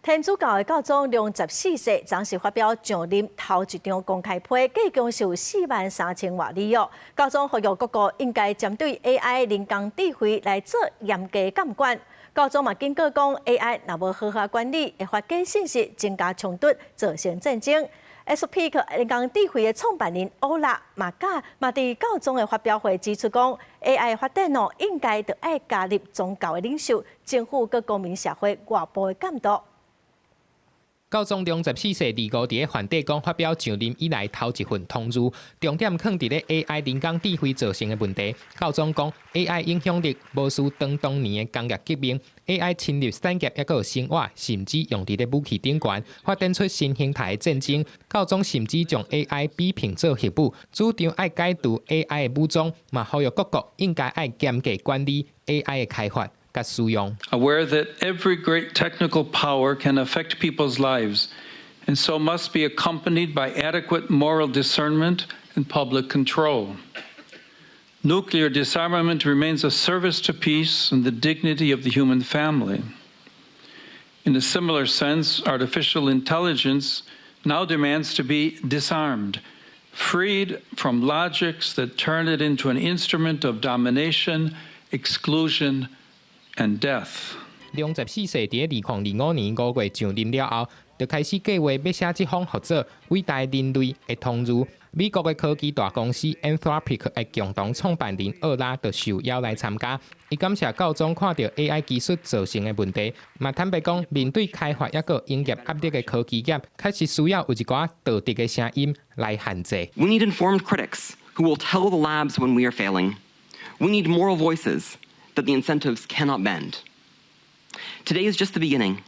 天主教的教宗良十四世，昨昏發表上任頭一張公開批，計共是有4萬3千外字哦。教宗呼籲各國應該針對 AI 人工智慧來做嚴格監管。教宗嘛警告講，AI 若無好好管理，會發假信息，增加衝突，造成戰爭。Anthropic 人工智慧的創辦人歐拉嘛佮嘛佇教宗的發表會指出講，AI 發展哦，應該著愛加入宗教的領袖、政府佮公民社會外部的監督。教宗良十四世二五佇咧梵蒂岡發表上任以來頭一份通諭，重點囥佇咧 AI 人工智慧造成的問題。教宗講，AI 影響力無輸當年的工業革命，AI 侵入產業，抑閣有生活，甚至用佇咧武器頂懸，發展出新形態的戰爭。教宗甚至將 AI 比拼做核武，主張愛解除 AI 的武裝，嘛呼籲各國應該愛嚴格管理 AI 的開發。使用。 Aware that every great technical power can affect people's lives, and so must be accompanied by adequate moral discernment and public control. Nuclear disarmament remains a service to peace and the dignity of the human family. In a similar sense, artificial intelligence now demands to be disarmed, freed from logics that turn it into an instrument of domination, exclusion, and death. 良十四世佇2025年5月上任了後，就開始計劃欲寫這封號做偉大人類的通諭。美國的科技大公司 Anthropic 的共同創辦人奧拉就受邀來參加。伊感謝教宗看著 AI 技術造成的問題，嘛坦白講，面對開發抑閣營業壓力的科技業，確實需要有一寡道德的聲音來限制。 We need informed critics who will tell the labs when we are failing. We need moral voices that the incentives cannot bend. Today is just the beginning,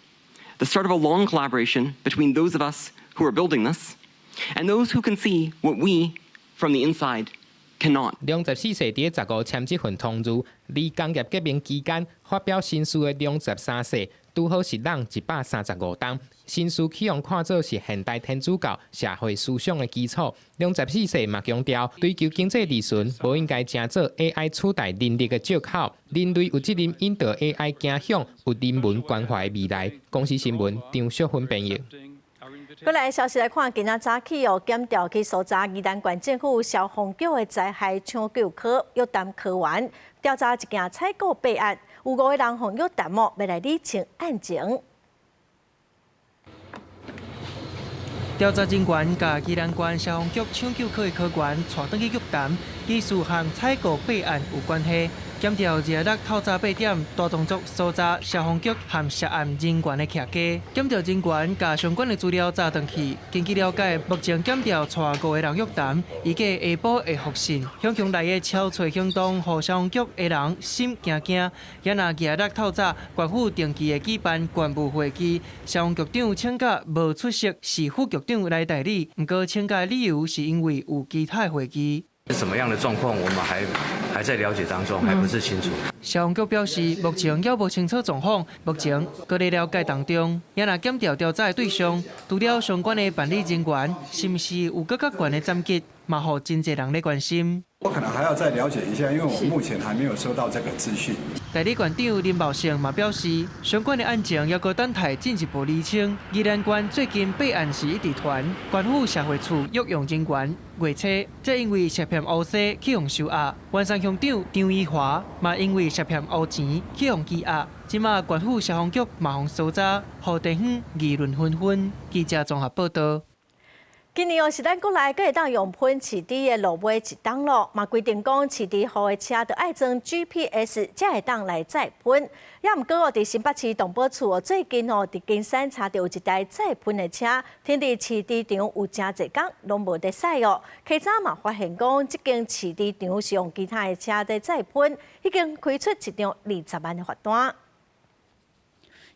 the start of a long collaboration between those of us who are building this and those who can see what we, from the inside, cannot. 良十四世佇十五簽這份通諭，離工業革命期間發表新書的良十三世，拄好是人135冬。新書去予看做是現代天主教社會思想的基礎。良十四世嘛強調，追求經濟利潤，無應該成做 AI 取代人力的藉口。人類有責任引導 AI 走向有人文關懷的未來。公視新聞張淑芬編譯。過來消息來看，今仔早起哦，檢調去搜查宜蘭縣政府消防局的災害搶救科約談科員，調查一件採購弊案，有五個人予約談哦，欲來理清案情。調查人員共宜蘭縣消防局搶救科的科員帶轉去約談，疑似和採購弊案有關係。檢調26透早8點，大動作搜查消防局和涉案人員的徛家。檢調人員共相關的資料查轉去，根據了解，目前檢調帶五個人約談，預計下晡會複訊。向強來的抄揣行動，予消防局的人心驚驚。也若26透早，縣府定期的舉辦縣務會議，消防局長請假無出席，是副局長來代理。毋過請假理由是因為有其他會議。是什麼樣的狀況，我們還在了解當中，還不是清楚。消防局表示，目前猶無清楚狀況，目前閣咧了解當中。也若檢調調查的對象，除了相關的辦理人員，是毋是有閣較懸的層級，嘛予真濟人咧關心。我可能還要再了解一下，因為我目前還沒有收到這個資訊。代理縣長林茂勝嘛表示，相關的案情猶閣等待進一步釐清。宜蘭縣最近弊案是一直傳，縣府社會處約用人員月初，這因為涉嫌烏西去予收押。員山鄉長張宜華嘛因為涉嫌烏錢去予羈押。這馬縣府消防局嘛予搜查，予地方議論紛紛。記者綜合報道。今年哦，是咱國內閣會當用噴飼豬的落尾一冬咯，嘛規定講飼豬戶的車著愛裝 GPS，才會當來載噴。也毋過哦，佇新北市動保處哦，最近哦，佇金山查著有一台載噴的車，停佇飼豬場有誠濟工，攏無佇駛哦。稽查嘛發現講，這間飼豬場是用其他的車佇載噴，已經開出一張20萬的罰單。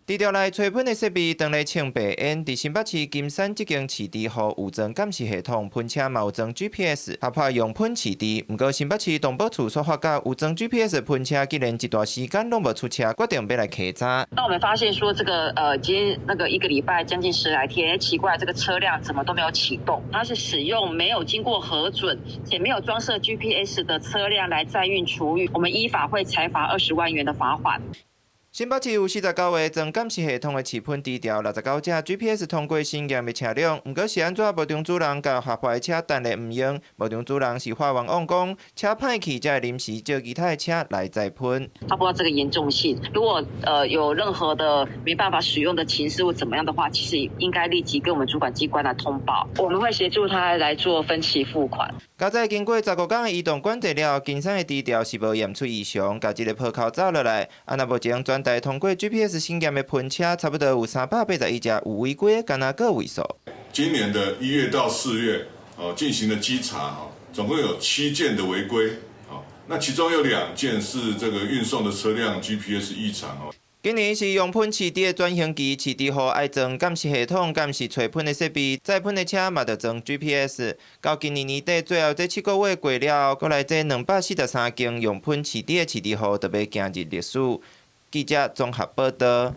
除著來吹噴的設備，當咧衝白煙，佇新北市金山這間飼豬戶有裝監視系統，噴車嘛有裝 GPS，合法用噴飼豬。毋過新北市動保處所發覺有裝 GPS 噴車，竟然一段時間攏無出車，決定欲來稽查。那我們發現說，這個今天那個一個禮拜將近10來天，奇怪，這個車輛怎麼都沒有啟動？它是使用沒有經過核准且沒有裝設 GPS 的車輛來載運廚餘，我們依法會裁罰20萬元的罰款。新北市有49個裝監視系統的飼噴豬條，69隻 GPS 通過審驗的車輛，毋過是按怎牧場主人共合法的車等咧毋用？牧場主人是發冤枉講，車歹去才會臨時借其他的車來載噴。他不知道這個嚴重性，如果有任何的沒辦法使用的情勢或怎麼樣的話，其實應該立即跟我們主管機關來通報，我們會協助他來做分期付款。佳哉經過15工的移動管制了，金山的豬條是無驗出異常，共這个破口走落來。啊，若目前全台通過 GPS 審驗的噴車，差不多有381隻有違規，敢若個位數。今年的1月到4月，哦，進行了稽查，哈，總共有7件的違規，那其中有2件是這個運送的車輛 GPS 異常，哦。今年是用噴飼豬的轉型期，飼豬戶愛裝監視系統、監視吹噴的設備，載噴的車嘛著裝 GPS。到今年年底，最後這7個月過了後，閣來這243間用噴飼豬的飼豬戶，就欲行入歷史。記者綜合報道。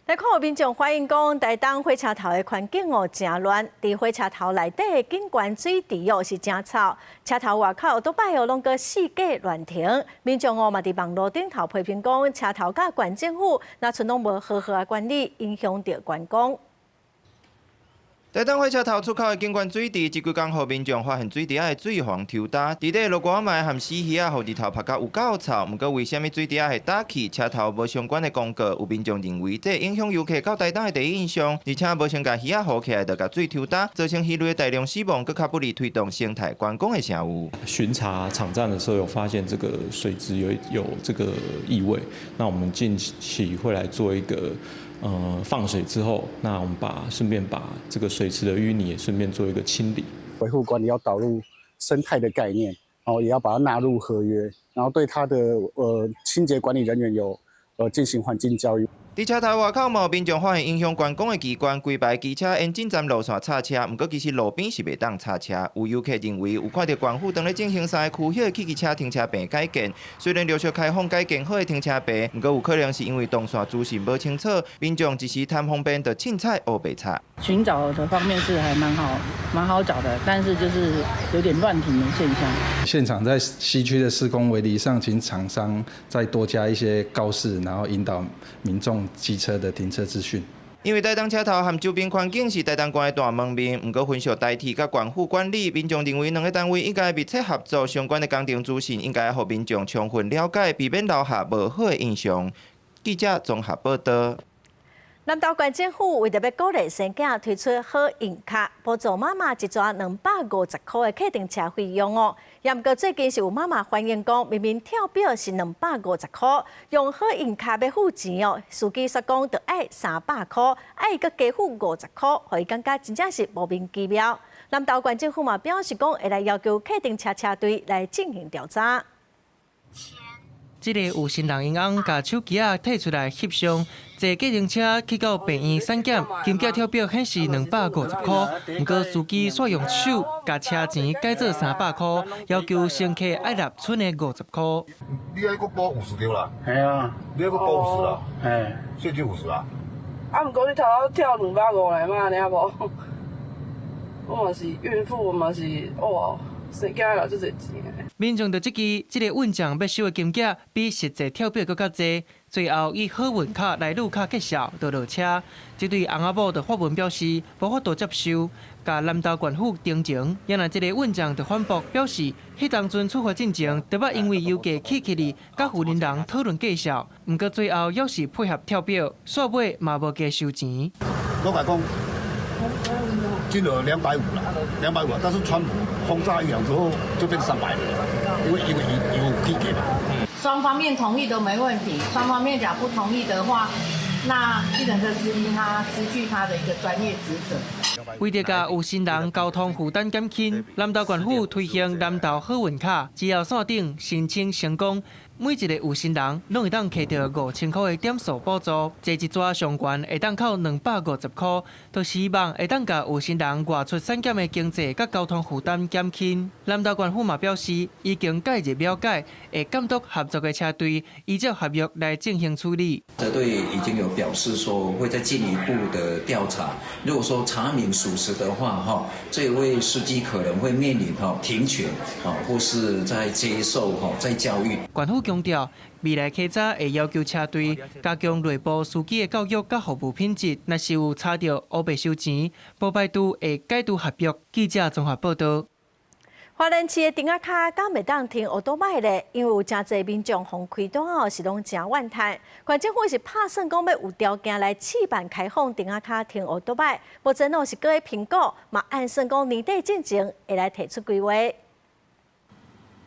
來看有民眾反映講，台東火車頭的環境哦誠亂，佇火車頭內底的景觀水池哦是誠臭，車頭外口都擺哦攏閣四界亂停。民眾哦嘛佇網路頂頭批評講，車頭佮縣政府若賰攏無好好仔管理，影響著觀光。台東火車頭出口的景觀水池，這幾工予民眾發現水池仔的水予人抽焦，佇咧落雨仔和死魚仔，予日頭曝甲有夠臭。毋過為啥物水池仔會焦去？車頭無相關的公告，有民眾認為這影響遊客到台東的第一印象，而且無先共魚仔護起來，就共水抽焦，造成魚類大量死亡，閣較不利推動生態觀光的聲譽。巡查場站的時候，有發現這個水質有這個異味，那我們近期會來做一個。放水之後，那我們把順便把這個水池的淤泥也順便做一個清理。維護管理要導入生態的概念，然後也要把它納入合約，然後對它的清潔管理人員有進行環境教育。佇車頭外口嘛有民眾發現影響觀光的機關，規排機車沿進站路線插車，毋過其實路邊是袂當插車。有遊客認為有看著縣府當咧進行三个區彼个汽機車停車棚改建，雖然陸續開放改建好的停車棚，毋過有可能是因為動線資訊無清楚，民眾一時貪方便就凊彩烏白插。尋找的方面是還蠻好，蠻好找的，但是就是有點亂停的現象。現場在西區的施工圍籬上，請廠商再多加一些告示，然後引導民眾機車的停車資訊。因為台東車頭和周邊環境是台東縣的大門面，毋過分屬台鐵佮縣府管理，民眾認為兩个單位應該密切合作，相關的工程資訊應該予民眾充分了解，避免留下無好的印象。記者綜合報道。南投縣政府為著欲鼓勵生囝推出好運卡，補助媽媽一逝250箍的客運車費用哦。也毋過最近是有媽媽反映講，明明跳表是250箍，用好運卡欲付錢哦，司機煞講著愛300箍，愛閣加付50箍，予伊感覺真正是莫名其妙。南投縣政府嘛表示講，會來要求客運車車隊來進行調查。這个有心人𪜶翁共手機仔提出來翕相，坐計程車去到病院產檢，金額跳表顯示250箍，毋過司機煞用手共車錢改做300箍，要求乘客愛納賰的50箍。你愛閣補50對啦？係啊，你愛閣補五十啦？嘿，所以就五十啊。啊，毋過你頭先跳250來嘛，爾無？我嘛是孕婦，嘛是哇。生囝了這濟錢。民眾就質疑，這个運將欲收的金額比實際跳表閣較濟，最後以好運卡來路卡結數就落車。這對翁仔某就發文表示無法度接受，共南投縣府澄清。也若這个運將就反駁表示，彼當陣處罰進前，就捌因為油價起起哩，佮負責人討論價數，毋過最後猶是配合跳表，煞尾嘛無加收錢。我共講。金額250了，250，但是川普轟炸伊朗之後就變300了，因為有起價嘛。雙方面同意都沒問題，雙方面講不同意的話，那計程車司機他失去他的一個專業職責。為著共有心人交通負擔減輕，南投縣府推行南投好運卡，只要線頂申請成功，每一个有心人攏會當摕著5000箍的點數補助，坐一逝上懸會當扣250箍，就希望會當共有心人外出產檢的經濟佮交通負擔減輕。南投縣府嘛表示，已經介入了解，會監督合作的車隊依照合約來進行處理。車隊已經有表示說會再進一步的調查，如果說查明屬實的話，哈，這位司機可能會面臨哈停權，啊，或是再接受哈再教育。縣府強調，未來稽查會要求車隊加強內部司機的教育佮服務品質，若是有查著烏白收錢，無排除會解除合約。記者綜合報導。花蓮市的竹仔跤敢會當停歐多擺咧？因為有誠濟民眾予開單哦，是攏誠怨嘆。縣政府是拍算講欲有條件來試辦開放竹仔跤停歐多擺，目前哦是閣咧評估，嘛按算講年底進前會來提出規劃。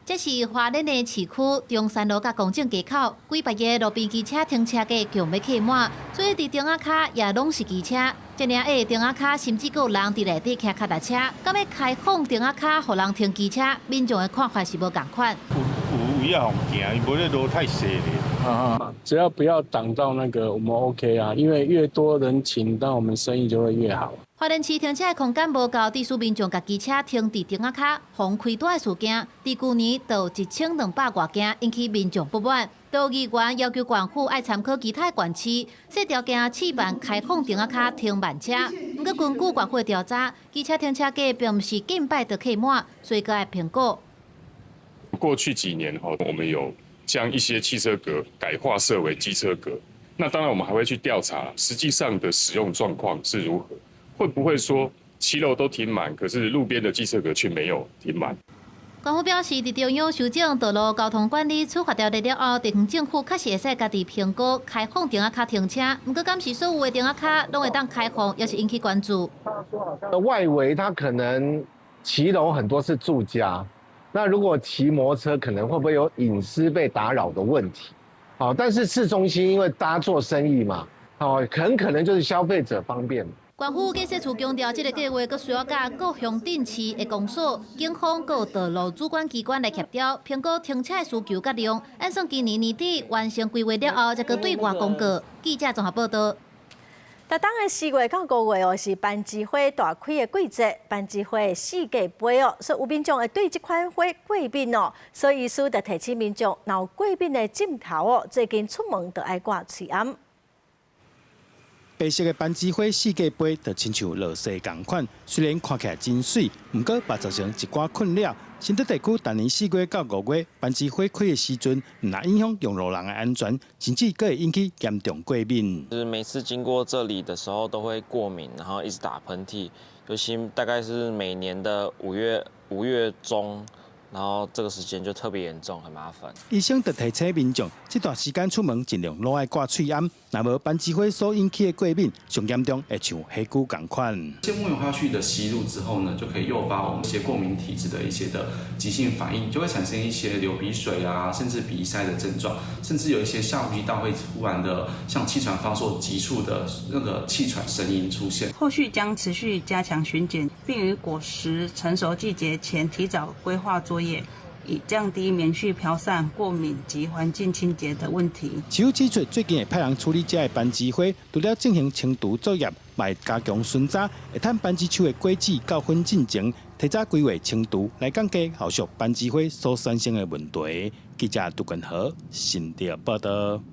這是花蓮的市區中山路佮公正街口，幾百个路邊機車停車格強欲客滿，所以佇竹仔跤也攏是機車。這爾矮的竹仔跤，甚至閣有人佇內底騎腳踏車。敢欲開放竹仔跤予人停機車，民眾的看法是無仝款。有有位仔予行，伊無咧路太細咧。啊，只要不要擋到那個，我們 OK 啊，因為越多人停，那我們生意就會越好。花蓮市停車的空間無夠，致使民眾共機車停佇亭仔跤，予開大的事件，佇舊年就有1200外件，引起民眾不滿。都議員要求縣府愛參考其他縣市，設條件試辦開放亭仔跤停慢車。毋過根據縣府的調查，機車停車格並毋是見擺就客滿，所以閣愛評估。過去幾年吼，我們有將一些汽車格改劃設為機車格。那當然，我們還會去調查實際上的使用狀況是如何，會不會說騎樓都停滿，可是路邊的機車格卻沒有停滿？縣府表示，佇中央修正道路交通管理處罰條例了後，地方政府確實會使家己評估開放亭仔跤停車，毋過敢是所有的亭仔跤攏會當開放，也是引起關注。外圍它可能騎樓很多是住家，那如果騎摩托車，可能會不會有隱私被打擾的問題？好，但是市中心因為大家做生意嘛，哦，很可能就是消費者方便。縣府建設處強調，這个計畫閣需要佮各鄉鎮市的公所、警方閣有道路主管機關來協調，評估停車的需求佮量。按算今年年底完成規劃了後，才閣對外公告。記者綜合報道。逐冬的4月到5月哦，是攀枝花大開的季節，攀枝花四界飛哦，所以有民眾會對這款花過敏哦，所以醫師就提醒民眾，若有過敏的症頭哦，最近出門就愛掛喙罨。白色的攀枝花四界飛，就親像落雪仝款，雖然看起來真媠，毋過嘛造成一寡困擾。新竹地區逐年4月到5月，攀枝花開的時陣，毋但影響用路人的安全，甚至閣會引起嚴重過敏。就是每次經過這裡的時候都會過敏，然後一直打噴嚏，尤其大概是每年的5月中。然後這個時間就特別嚴重，很麻煩。醫生就提醒民眾，這段時間出門盡量攏愛掛喙罨，若無攀枝花所引起的過敏，上嚴重會像火炬仝款。這木棉花絮的吸入之後呢，就可以誘發我們一些過敏體質的一些的急性反應，就會產生一些流鼻水啊，甚至鼻塞的症狀，甚至有一些下呼吸道會突然的像氣喘發作急促的那個氣喘聲音出現。後續將持續加強巡檢，並於果實成熟季節前提早規劃作業，以降低棉絮飄散、過敏及環境清潔的問題。市府指出，最近會派人處理這个攀枝花，除了進行清除作業，嘛會加強巡查，會趁攀枝樹的果子到粉進前，提早規劃清除，來降低後續攀枝花所產生的問題。記者杜根和新竹報道。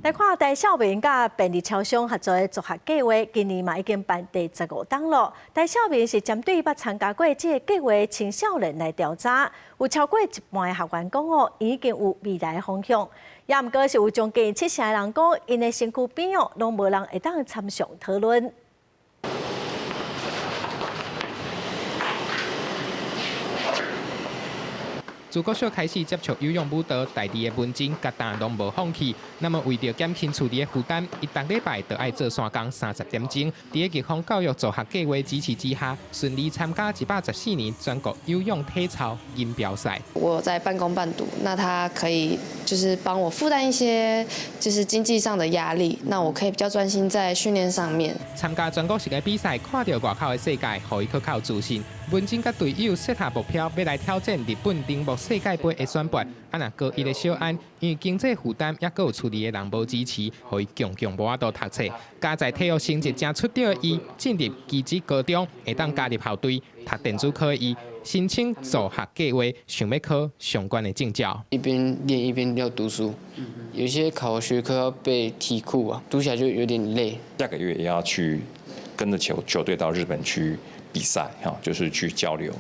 來看台少民佮便利超商合作的助學計劃，今年嘛已經辦第15冬咯。台少民是針對捌參加過這个計劃的青少年來調查，有超過一半的學員講哦，已經有未來的方向。也毋過是有將近70%的人講，𪜶的身軀邊哦，攏無人會當參詳討論。自國小開始接觸有氧舞蹈，大弟的文靜佮擔攏無放棄。那麼為著減輕厝裡的負擔，伊逐禮拜都愛做三工30點鐘。佇個藝風教育助學計劃支持之下，順利參加114年全國有氧體操錦標賽。我在半工半讀，那他可以就是幫我負擔一些就是經濟上的壓力，那我可以比較專心在訓練上面。參加全國性的比賽，看著外口的世界，予伊閣較有自信。文靜佮隊友設下目標，欲來挑戰日本鈴木世界盃的選拔。啊，若高一的小安，因為經濟負擔，猶閣有厝裡的人無支持，予伊強強無法度讀冊。加在體育成績誠出著的伊，進入技職高中，會當加入校隊讀電子科的伊，申請助學計劃，想欲考相關的證照。一邊練一邊要讀書，有些考學科要背題庫啊，讀起來就有點累。下個月也要去跟着球隊到日本去比賽，哈，就是去交流。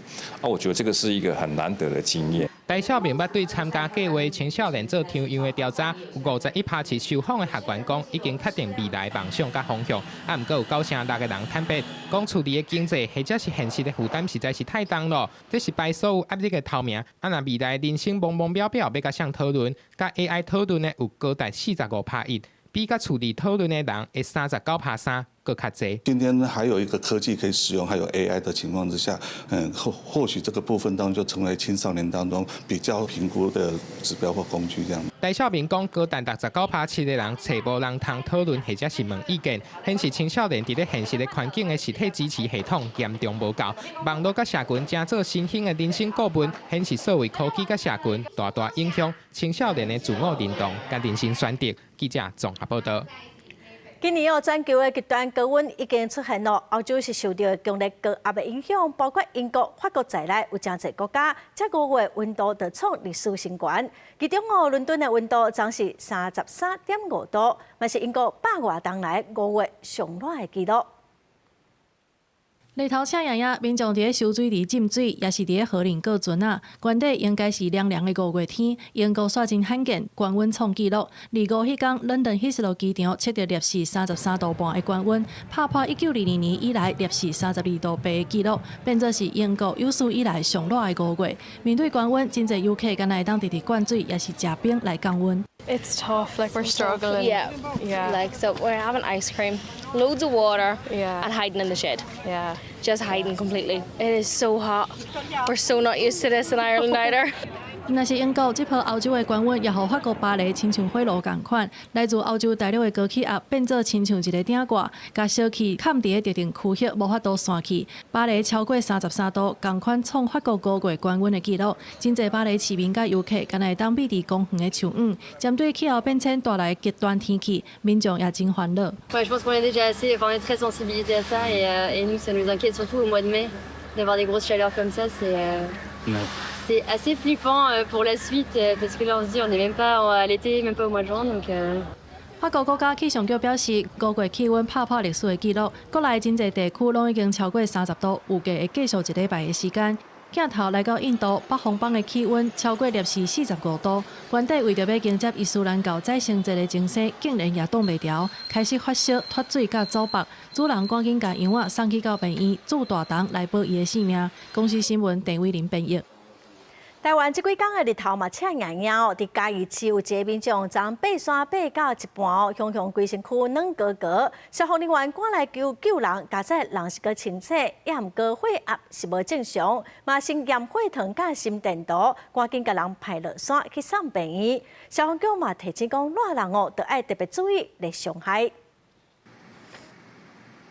啊，我覺得這個是一個很難得的經驗。台少民捌對參加計劃青少年做同樣的調查，有51%受訪的學員講已經確定未來夢想佮方向。啊，毋過有96%的人坦白講，厝裡的經濟或者是現實的負擔實在是太重了。這是排所有壓力的頭名。啊，若未來人生茫茫渺渺，欲佮誰討論，佮 AI 討論的有高達45.1%，比佮厝裡討論的人的39.3%閣較濟。今天還有一個科技可以使用，還有 AI 的情況之下，或許這個部分當中就成為青少年當中比較評估的指標或工具這樣。戴孝明講，高達69%的人揣無人通討論或者是問意見，顯示青少年佇咧現實的環境的實體支持系統嚴重無夠。網路佮社群成做新興的人生顧問，顯示數位科技佮社群大大影響青少年的自我認同佮人生選擇。記者綜合報道。今年哦，全球的極端高溫已經出現咯。歐洲是受著強烈高壓的影響，包括英國、法國在內，有誠濟國家，這個月溫度就創歷史新高。其中哦，倫敦的溫度總是33.5度，嘛是英國百外冬來5月上熱的紀錄。日頭赤炎炎，民眾佇咧泅水池浸水，抑是佇咧河裡過船仔。原底應該是涼涼的5月天，英國煞真罕見，高溫創紀錄。25彼工，倫敦希斯羅機場測著攝氏33度半的高溫，拍破1922年以來攝氏32度8的紀錄，變做是英國有史以來上熱的5月。面對高溫，真濟遊客敢若會當直直灌水，抑是食冰來降溫。 It's tough, like we're struggling. Yeah. Like so, we're having ice cream, loads of water, and hiding in the shed. Yeah. Just hiding completely. It is so hot. We're so not used to this in Ireland either. 毋但是英國，這波歐洲的高溫也予法國巴黎親像火爐仝款。來自歐洲大陸的高氣壓變做親像一个鼎蓋，共燒氣崁佇咧特定區域，無法度散去。巴黎超過33度，仝款創法國5月高溫的紀錄。真濟巴黎市民佮遊客，敢若會當避佇公園的樹蔭。針對氣候變遷帶來極端天氣，民眾也真煩惱。 Ouais, je pense qu'on est déjà assez, enfin, on est très sensibilisés à ça et nous, ça nous inquiète surtout au mois de mai d'avoir des grosses chaleurs comme ça, c'est assez flippant pour la suite parce que là on se dit on n'est même pas à l'été, même pas au mois de juin, donc. 法國國家氣象局表示，5月氣溫拍破歷史的紀錄，國內真濟地區攏已經超過30度，預計會繼續一禮拜的時間。鏡頭來到印度，北方邦的氣溫超過攝氏45度，原底為著欲迎接伊斯蘭教宰牲節的精神，竟然也擋袂牢，開始發燒、脫水佮走腹，主人趕緊共羊仔送去到病院，注大銅來保伊的性命。公視新聞鄭偉林編譯。台灣這幾工的日頭嘛赤炎炎哦，佇嘉義市有一个民眾昨爬山爬到一半哦，雄雄規身軀軟糊糊，消防人員趕來求救人，佳哉人是閣清醒，抑毋過血壓是無正常，嘛先驗血糖佮心電圖，趕緊共人抬落山去送病院。消防局嘛提醒講，熱人哦，著愛特別注意熱傷害。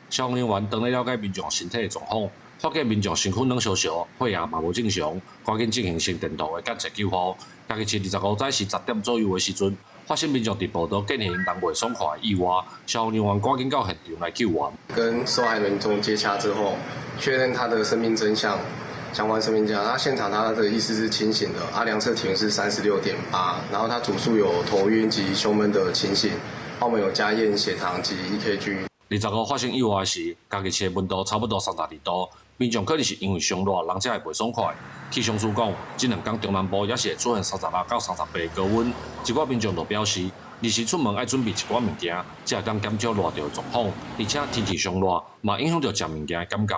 消防人員當咧了解民眾身體的狀況。發現民眾身軀軟燒燒，血壓嘛無正常，趕緊進行心電圖的檢測救護。嘉義市25早時10點左右的時陣，發生民眾佇步道進行人袂爽快的意外，消防人員趕緊到現場來救援。跟受害民眾接洽之後，確認他的生命徵象，相關生命徵象。他現場他的意識是清醒的，他量測體溫是36.8，然後他主訴有頭暈及胸悶的情形，我們有加驗血糖及 EKG。 25發生意外時，嘉義市的溫度差不多32度。民眾可能是因為傷熱，人才會袂爽快。氣象署講，這兩工中南部也是會出現36到38的高溫。一寡民眾就表示，日時出門愛準備一寡物件，才會當減少熱著的狀況。而且天氣傷熱，嘛影響著食物件的感覺。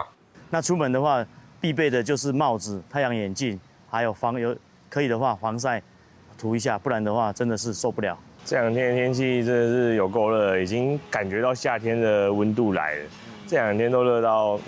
那出門的話，必備的就是帽子、太陽眼鏡，還有防有可以的話防曬塗一下，不然的話真的是受不了。這兩天的天氣真的是有夠熱，已經感覺到夏天的溫度來了。這兩天都熱到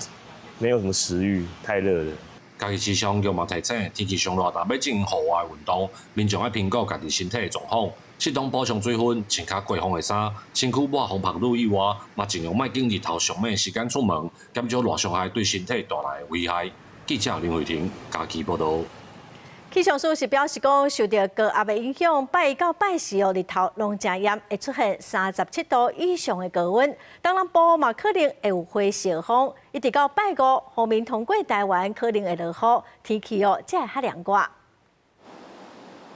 沒有什麼食慾，太熱了。嘉義市消防局嘛提醒，天氣傷熱，若欲進行戶外運動，民眾愛評估家己身體的狀況，適當補充水分，穿較過風的衫，身軀抹防曬乳以外，嘛盡量莫揀日頭上猛的時間出門，減少熱傷害對身體帶來的危害。記者林慧婷嘉義報導。氣象署是表示講，受著高壓的影響，拜一到拜四哦，日頭攏誠炎，會出現37度以上的高溫。東南部嘛可能會有火燒風，一直到拜五，鋒面通過台灣可能會落雨，天氣哦才會較涼快。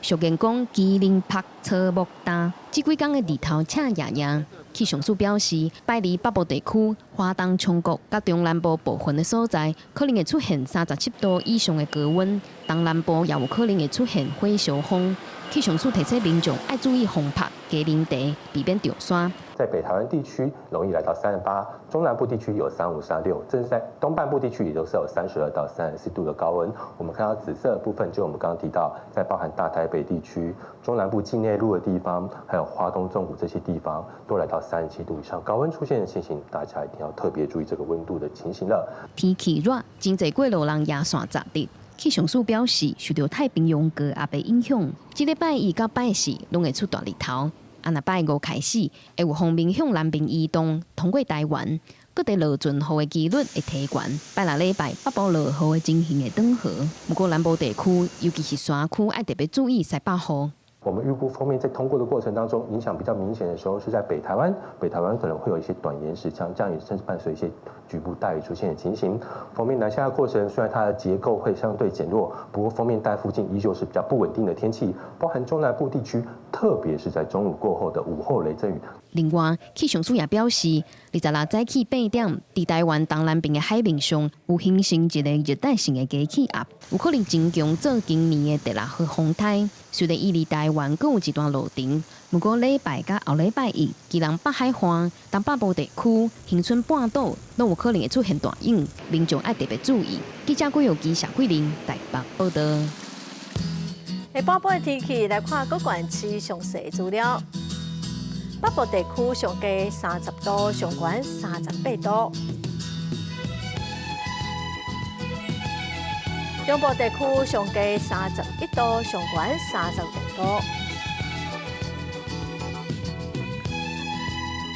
俗諺講，麒麟曝草木焦，這幾工的日頭赤炎炎。氣象署表示，拜二北部地區、花東松谷佮中南部部分的所在，可能會出現37度以上的高溫；東南部也有可能會出現火燒風。氣象署提醒民眾愛注意防曝、加啉茶，避免著山。在在北台湾地区容易来到38，中南部地区有35、36，甚至在东半部地区也都是有32到34度的高温。我们看到紫色的部分，就我们刚刚提到，在包含大台北地区、中南部境内陆的地方，还有花东纵谷这些地方，都来到37度以上高温出现的情形，大家一定要特别注意这个温度的情形了。天氣熱，真濟過路人也線紮直。氣象署表示，受著太平洋高壓的影響，這禮拜一到拜四攏會出大日頭。啊，若拜五開始，會有鋒面向南邊移動，通過台灣，各地落陣雨的機率會提懸。拜六禮拜北部落雨的情形會轉好，毋過南部地區，尤其是山區，愛特別注意西北雨。我們預估鋒面在通過的過程當中，影響比較明顯的時候是在北台灣，北台灣可能會有一些短延時強降雨，甚至伴隨一些局部大雨出現的情形。鋒面南下的過程，雖然它的結構會相對減弱，不過鋒面帶附近依舊是比較不穩定的天氣，包含中南部地區，特別是在中午過後的午後雷陣雨。另外，氣象署也表示，26早起8點，佇台灣東南邊的海面上有形成一個熱帶性的低氣壓，有可能增強做今年的第六號風颱。雖然伊離台灣閣有一段路程，毋過禮拜佮後禮拜一，基隆北海岸、東北部地區、恆春半島攏有可能會出現大雨，民眾愛特別注意。記者郭玉基、謝桂玲台北報導。下半晡的天氣來看各縣市詳細資料。北部地區上低30度，上懸38度；中部地區上低31度，上懸35度；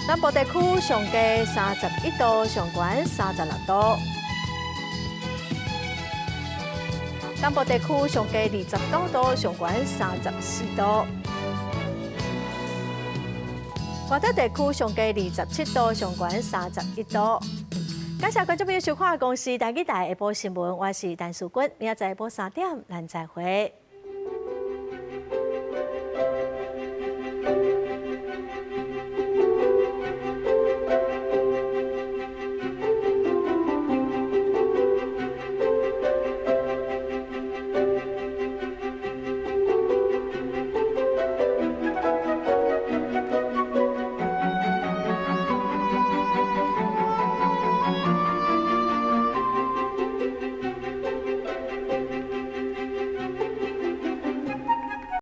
南部地區上低31度，上懸36度；東部地區上低29度，上懸34度。外島地區上低27度，上懸31度。感謝觀眾朋友收看《公視台語台》下晡新聞，我是陳淑君，明仔載下晡3點，咱再會。